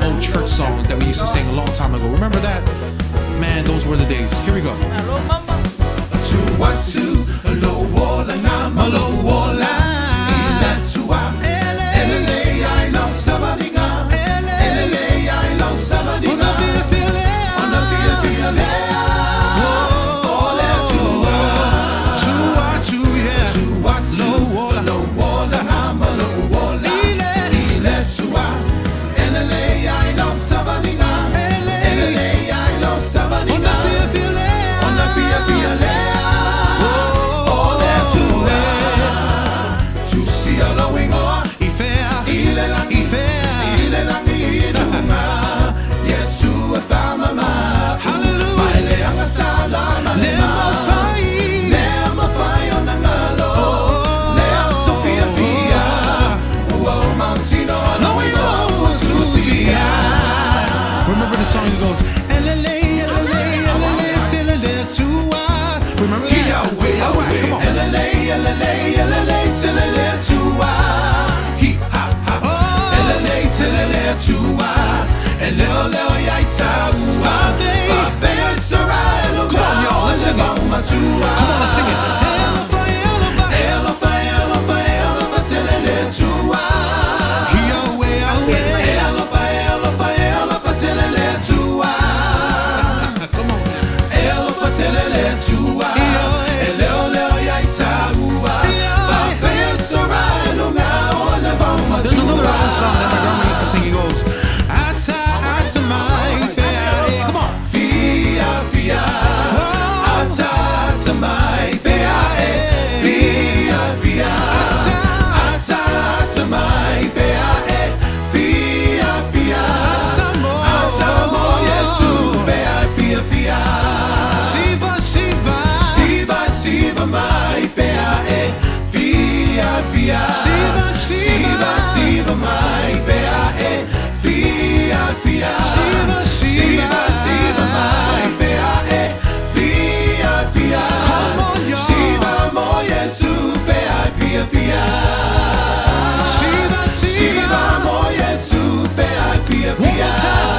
old church song that we used to sing a long time ago. Remember that? Man, those were the days. Here we go. Remember the song that goes, Elele, elele, elele, telele, tua. Remember that? All right, come on. Come on, y'all, let's sing it. Come on, let's sing it. Come on. There's another old song that my grandma used to sing. He goes, Ata, ata, mai, fea, eh. Come on. Fia, fia. Ata, ata, mai, fea, eh. Fia, fia. Ata, ata, mai, fea, eh. Fia, fia. Ata, mo, Yesu, fea, fia, fia. Siva, siva. Siva, siva, mai, fea, eh. Fia, fia. Siva, siva. Siva, mai, fea, eh. Fia, fia. Siva, siva. Siva, mai, fea, eh. Fia, fia. Come on, y'all. Siva, mo, Yesu, fea, fia, fia. Siva, siva. Siva, mo, Yesu, fea, fia, fia. One more time.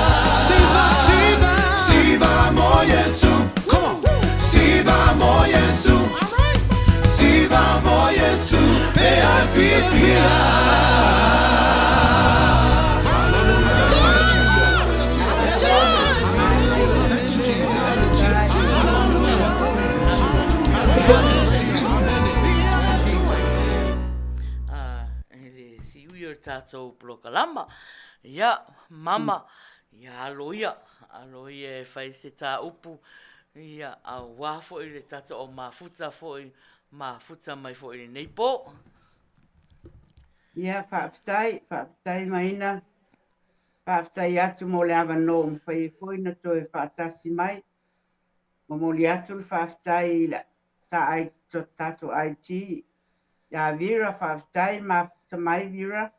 Siva, siva. Siva, mo, Yesu. Come on. Siva, mo, Yesu. Siva, mo, Yesu, fea, fia, fia. Ah, e le siui o le tatou polokalama. Ia, mama, ia alo ia, alo ia e fai se tāupu, ia, auā foi le tatou au mafuta foi, mafuta mai foi i lenei pō. Ia, faafetai, faafetai Maina. Faafetai atu mo le avanoa ua mafai ai foi ona toe faatasi mai. Momoli atu le faafetai i le ta tatou IT ia Vera, faafetai mafuta mai Vera.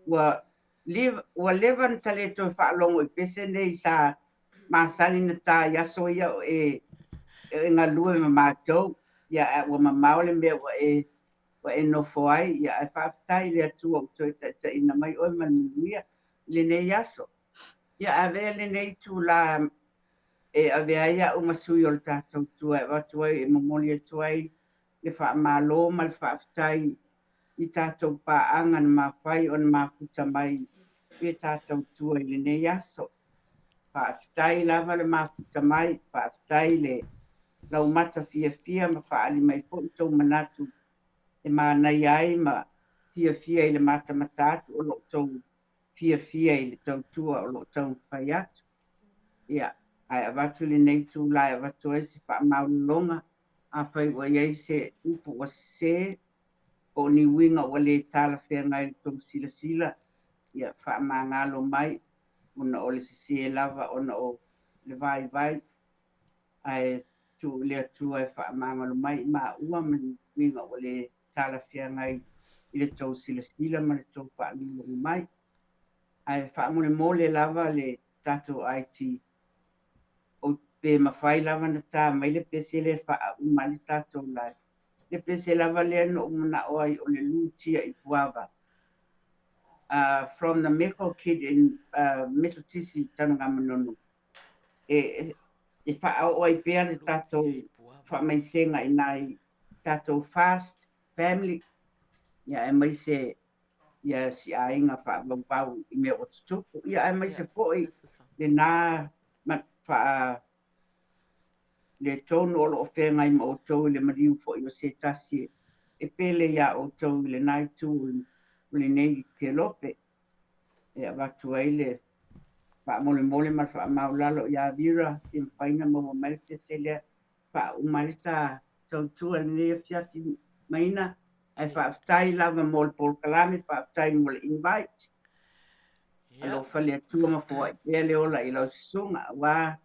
Ua ua leva ona ta le toe faalogo i pese nei sa masani ona ta i aso ia o e e galue ma matou. Ia ae ua mamao le mea ua e ua e nofo ai. Ia ae faafetai i le Atua ua toe taitaiina mai oe ma le manuia i lenei aso. Ia avea lenei itulā e avea ai a'u ma sui o le tatou tua e avatu ai e momoli atu ai le faamalo ma le faafetai i tatou paaga na mafai ona mafuta mai i le tatou tua i lenei aso. Faafetai lava le mafuta mai, faafetai le laumata fiafia ma faaali mai foi tou manatu e manaia ai ma fiafia i le matamata atu o lo o tou fiafia i le tautua o lo o taumafai atu. Ia, ae avatu lenei itulā e avatu ai se faamaualaloga, afai ua i ai se upu ua sesē, po o ni uiga ua le talafeagai i le tou silasila, ia faamagalo mai ona o le sesē lava ona o le vaivai, ae tuu i le Atua e faamagalo mai i maua ma ni uiga ua le talafeagai i le tou silasila ma le tou faalogologo mai. Ae faamolemole lava le tatou IT, pe mafai lava ona ta mai le pese lea e faaauma ai le tatou live. Le pese lava lea na ou manao ai o le lutia i Puava. From the Meko Kid in Metotisi Tanugamanono e e faaoo ai pea le tatou faamaisega i nai tatou fast family ia aemaise ia si aiga faavauvau i mea ua tutupu ia aemaise foi lena faa le tonu o lo o feagai ma outou i le maliu foi o se tasi e pele iā outou i lena itu o lenei kelope e avatu ai le faamolemole ma le faamaualalo iā Vera fia mafai ona maua mai le pese lea faauma ai le ta tautua i lenei afiafi maina ae faafetai lava mo le polokalame faafetai mo le invite. Alofa le Atua ma foai pea le ola i lau susuga aua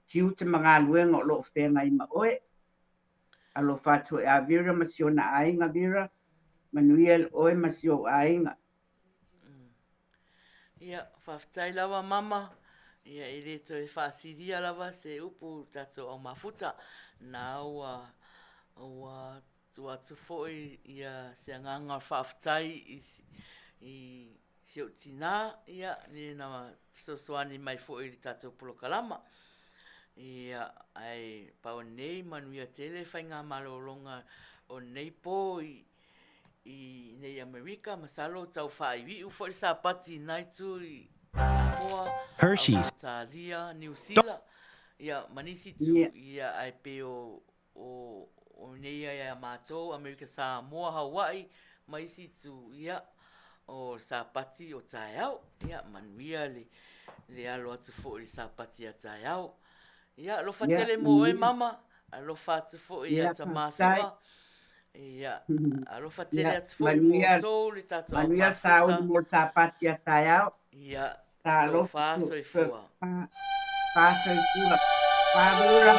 tiute ma galuega o lo o feagai ma oe. Alofa atu ia Vera ma si ona aiga Vera, manuia oe ma si ou aiga. Ia, faafetai lava mama. Ia, e le toe faasilia lava se upu i tatou au mafuta. Na ua, ua tuu atu foi ia se agaga o le faafetai i, i si ou tina, ia, le na fesoasoani mai foi i le tatou polokalama. Ia, ae pau nei manuia tele faigamalologa o lenei po i, i nei Amerika, masalo tau faaiuiu foi le Sapati i na itu i Samoa, Ausetalia, Niu Sila, ia, ma nisi itu, ia, ae pei o, o, o nei ia matou, Amerika Samoa, Hawaii, ma isi itu, ia, o le Sapati o taeao, ia, manuia le, le alo atu foi i le Sapati a taeao. Ia, alofa tele mo oe, mama, alofa atu foi ia tama soa. Ia, alofa tele atu foi mo outou le tatou au mafuta. Manuia sauni mo le Sapati a taeao. Ia, tofa soifua. Fa soifua. Fa rura.